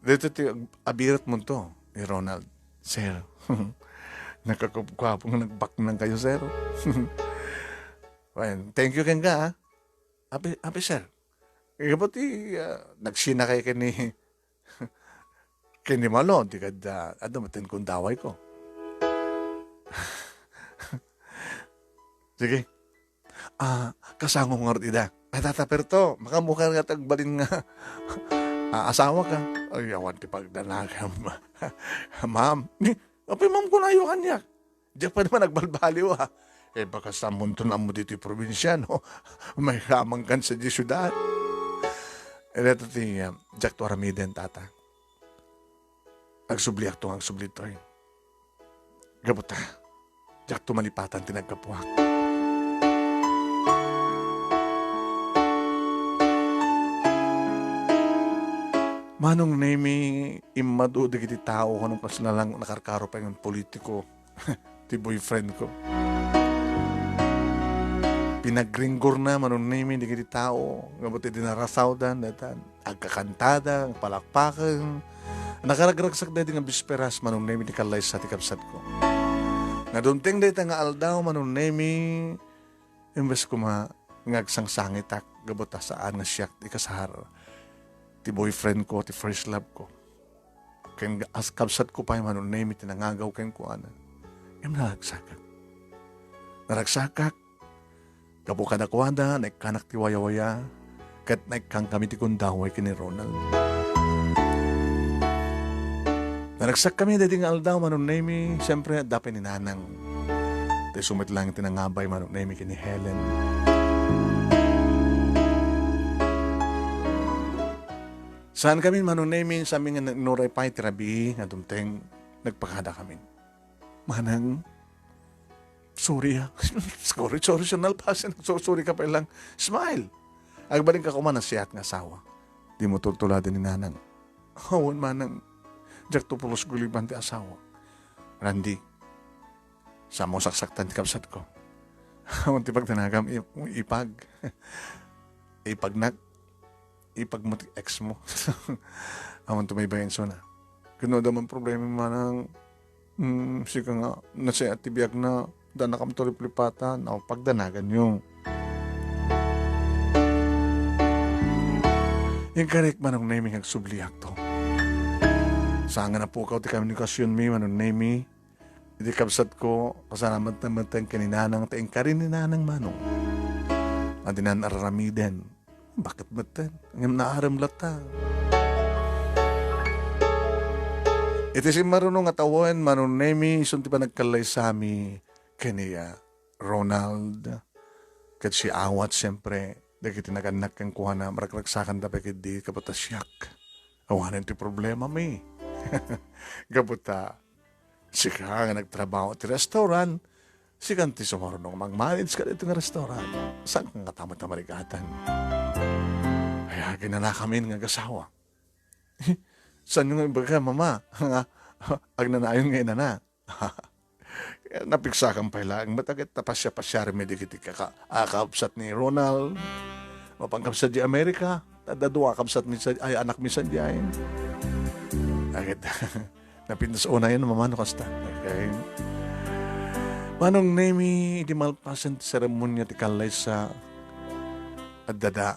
Dito ti ag-, abiretmonto ni Ronald. Sir, nakakupkuapo nga nagbaknang kayo, sir. Well, thank you kenka, ah. Apay, apay, sir. Kaya ba ti, ah, nagsina kayo ken ni, ken ni Malo, di kad, ah, adu met ti kundaway ko. Sige. Ah, kasangom ngarud ida. Ay, Tata Berto, makaammo ka nga ti agbalin nga, ah, asawak. Ay, awan ti pagdanagam. Ma'am, ni, apay ma'am kunayo kaniak? Diak pay man agbalbaliw, ah. Eh, baka saanmonto nga ammo ditoy probinsia, no? Mayramangkan sadiay siudad. Eh, dayta ti, ah, diakto aramiden, Tata. Agsubliakto nga agsubli ditoy. Gapu ta, diakto malipatan ti naggapuak. Manong Nemi, immadu dagiti tao, no kasla lang nakarkaro pay nga politiko, ti boyfriend ko. Pinagringgorna, Manong Nemi, dagiti tao, gapu ti dinarasawdan, daytan. Agkakantada, agpalakpaken. Nakaragragsak daydi nga bisperas, Manong Nemi, ti kallaysa ti kabsatko. Nga dumteng dayta nga aldaw, Manong Nemi, imbes koma nga agsangsangitak, gapu ta saan nga siak ti kasar, ti boyfriend ko, ti first love ko. Ken as kabsatko pay, Manong Nemi, ti nangagaw kenkuana. Ngem naragsakak. Naragsakak, gapu kadakuada, naikkanak ti wayawaya, ket naikkankami ti gundaway ken ni Ronald. Naragsakkami daydi nga aldaw, Manong Nemi, siyempre, adda pay ni Nanang. Ti isu met laeng ti nangabay, Manong Nemi, ken ni Helen. Saankami, Manong Nemi, saankami nga inuray pay ti rabii nga dumteng nagpakadakami. Manang, sorry, ah. Sorry, sorry, siya nalpasen. So, sorry ka pa lang. Smile. Agbalinka koma nasayaat nga asawa. Dimo tultuladen ni Nanang. Awan, Manang. Diakto pulos guliban ti asawa. Randy, saanmo saksaktan ti kabsatko. Awan ti pagdanagam, i-, ipag. Ipagnak. Ipagmo ti ex mo. Awan tumaybay insuna. Ken no adda man problema, Manang, Hmm, sika nga, nasayaat ti biagna, danakam to liplipatan, aw, pagdanaganyo. Inkarik, Manong Nemi, nga agsubliakto. Saan nga napukaw ti komunikasionmi, Manong Nemi. Iti kabsatko, kasanamat na met ken ni Nanang, ta inkari ni Nanang, Manong. Adinan araramiden. Bakit metten? Ngem naarem latta. Iti simmaruno nga tawen, Manong Nemi, isun ti panagkallaysami ken ni, ah, Ronald. Ket siawat, siempre, dagiti nagannak kenkuana, maragragsakanda pay ketdi, gapu ta siak. Awanen ti problemami. Gapu ta, sika nga nagtrabaho ti restaurant, sika ti sumurno nga mang-manage kadagiti nga restaurant. Saan nga tama ta marigatan? Ay, aginanakamin nga agasawa. Saan nga ibaga, Mama, nga agnanayon nga inana? Napigsakan pay laeng met, ket napasiar-pasiarmi dagiti kaka-, a, kabsat ni Ronald. Mapan kabsat di Amerika, adda dua a kabsatmi sa-, ay, anakmi sadiay. Ket napintas unayen, Mama, no kasta. Okay. Manong Nemi, idi malpasen ti seremonia ti kallaysa, adda da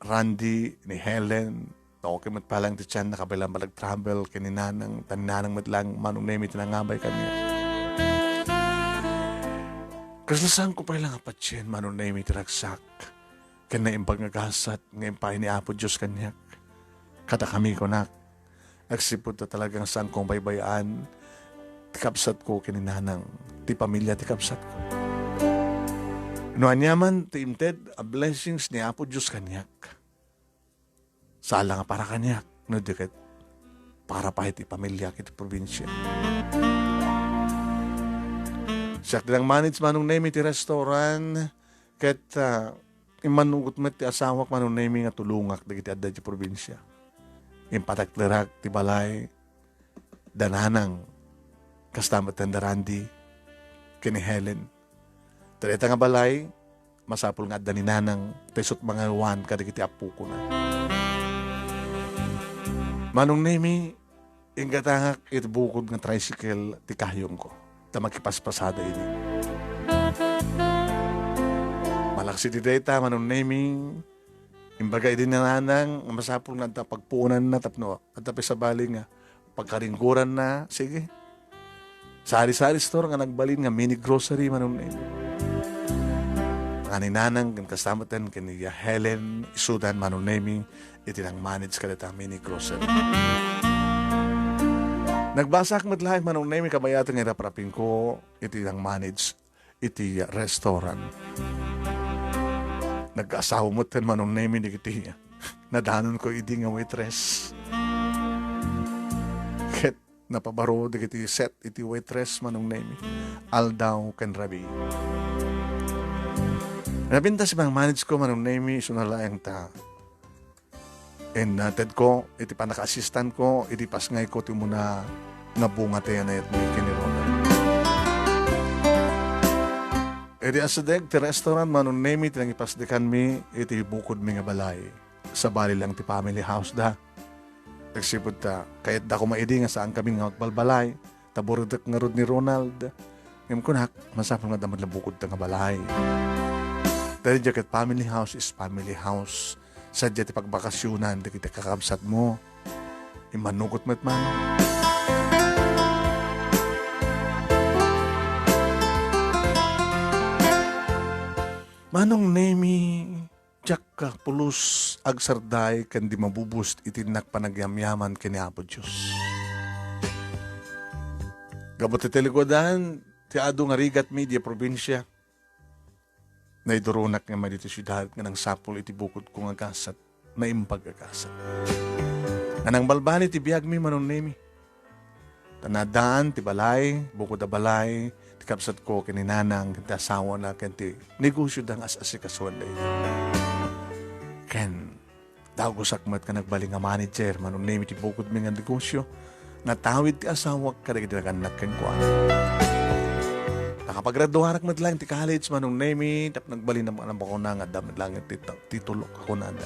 Randy, ni Helen, ta okay met pay laeng ti tianna, kabaelan pay nag-travel ken ni Nanang, ta ni Nanang met laeng, Manong Nemi, ti nangabay kaniak. Kasla saanko pay laeng a patien, Manong Nemi, ti ragsak ken naimbag nga gasat nga impaay ni Apo Dios kaniak. Kadakami, kunak, agsipud ta talagang saanko a baybay-an ti kabsatko ken ni Nanang, ti pamilia ti kabsatko. No ania man ti inted a blessings ni Apo Dios kaniak, saan la nga para kaniak, no di ket para pay ti pamiliak iti probinsia. Siak ti nang-manage, Manong Nemi, ti restaurant, ket, ah, immanugot met ti asawak, Manong Nemi, nga tulongak dagiti adda iti probinsia. Impatakderak ti balay da Nanang, kasta met da Randy ken ni Helen. Ta dayta nga balay, masapul nga adda ni Nanang, ta isut' mangayowan kadagiti appokona. Manong Nemi, inggatangak iti bukod nga tricycle ti kayongko, ta makipaspasada idi. Malaksid iti dayta, Manong Nemi, imbaga idi ni Nanang nga masapul nga adda pagpuonanna tapno adda pay sabali nga pagkaringgoranna, sige. Sari-sari store nga nagbalin nga mini grocery, Manong Nemi. Nga ni Nanang ken kasta met ken ni Helen, isudan, Manong Nemi, iti nang-manage kadayta mini grocery. Nagbasaak met laeng, Manong Nemi, kabayatan nga iraprapingko iti nang-manage iti restaurant. Nagkaasawa met ken Manong Nemi dagiti nadanonko idi nga waitress. Ket napabaro dagiti set iti waitress, Manong Nemi, aldaw ken rabii. Napintas ti nang-manage ko, Manong Nemi, isuna laeng ta Inatedko iti pannaka-assistantko iti pasngayko ti umuna nga bunga ti nayatmi ken ni Ronald. Idi asideg ti restaurant, Manong Nemi ti nangipasdekanmi iti bukodmi nga balay. Sabali laeng ti family house da. Agsipud ta, kayatda koma idi nga saankami nga agbalbalay. Ta burutek ngarud ni Ronald. Ngem kunak, masapul nga adda met la bukodta nga balay. Daydiay ket family house is family house. Sadiay ti pagbakasionan dagiti kakabsatmo. Immanugot met, Manong. Manong Nemi, diak pulos agsarday ken di mabubus iti innak panagyamyaman ken ni Apo Dios. Gapu ti talikudan ti adu nga rigatmi idiay probinsia, naiduronak nga madi ti siudad nga nangsapul iti bukodko nga gasat, naimbag a gasat. Nga nangbalbali ti biagmi, Manong Nemi. Ta naaddaan ti balay, bukod a balay, ti kabsatko ken ni Nanang, ken ti asawana, ken ti negosioda nga as-asikasuan dayta. Ken dagusak met nga nagbalin nga manager, Manong Nemi, ti bukodmi nga negosio. Natawid ti asawak kadagiti nagannak kenkuana. Nakapagraduarak met laeng ti college, Manong Nemi, tapno nagbalin a bakuna nga adda met laeng ti ta-, titulo, kunada.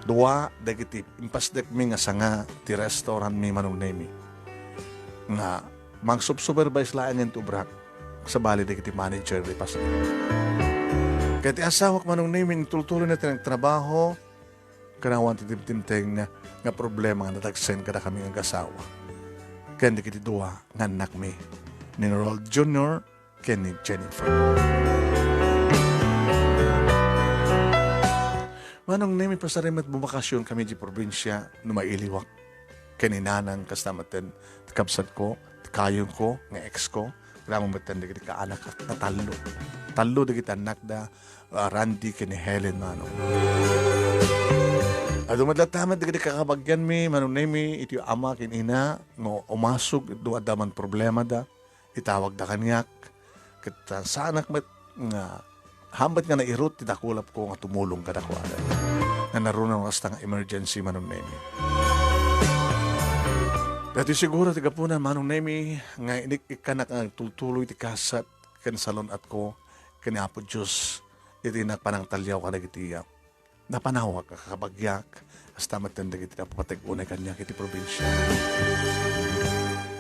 Dua dagiti impasdekmi nga sanga ti restaurantmi, Manong Nemi. nga mangsupsupervise laengen ti obrak, sabali dagiti manager ti pastor. Ket ti asawak, Manong Nemi, intultuloyna ti nagtrabaho, ken awan ti dimdimteng nga problema nga nadagsen kadakami nga agasawa ken dagiti dua nga annakmi, ni Ronald Junior ken ni Jennifer. Manong Nemi, pasari met bumakasion kami di probinsia no mailiwak ken ni nanang, kasta met ti kabsatko, ti kayongko nga exko, ken ammom met dagiti kaanak nga tallo. Tallo dagiti annakda, ah, Randy ken ni Helen, Manong. Adu met latta met dagiti kakabagianmi, Manong Nemi, iti ama ken ina, nga umasog no adda man problemada, itawagda kaniak, ket, ah, saanak met nga, hambat nga nairut ti dakulapko nga tumulong kadakuada. Nga naruna kasta nga emergency, Manong Nemi. Daytoy siguro ti gapuna, Manong Nemi, nga inik-, ikkanak nga agtultuloy ti kasat ken salun-atko ken ni Apo Dios iti nagpanangtaliaw kadagiti, ah, napanawak a kakabagiak, kasta met dagiti napapateg unay kaniak iti probinsia.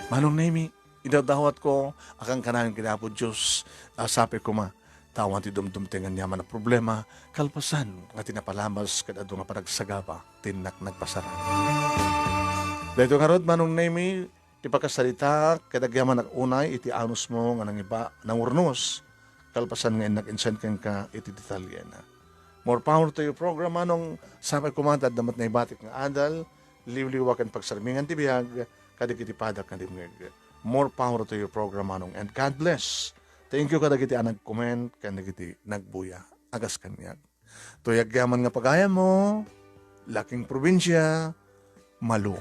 Manong Nemi, idawdawatko a kankanayon ken Apo Dios a sapay koma ta awan ti dumdumteng aniaman a problema kalpasan nga ti napalabas ket adu nga panagsagaba ti innak nagpasarak. Daytoy ngarud, Manong Nemi, ti pakasaritaak ket agyamanak unay iti anusmo nga nangiba-, nangurnos, kalpasan nga innak insen kenka iti detalyena. More power to your program, Manong. Sapay koma ta adda met naibatik nga adal, liwliwa ken pagsarmingan ti biag kadagiti padak nga dimngeg. More power to your program, Manong, and God bless. Thank you kadagiti a nag-comment ken dagiti nagbuya. Agas kaniak. Toy agyaman nga pagayammo, laking probinsia, Malu.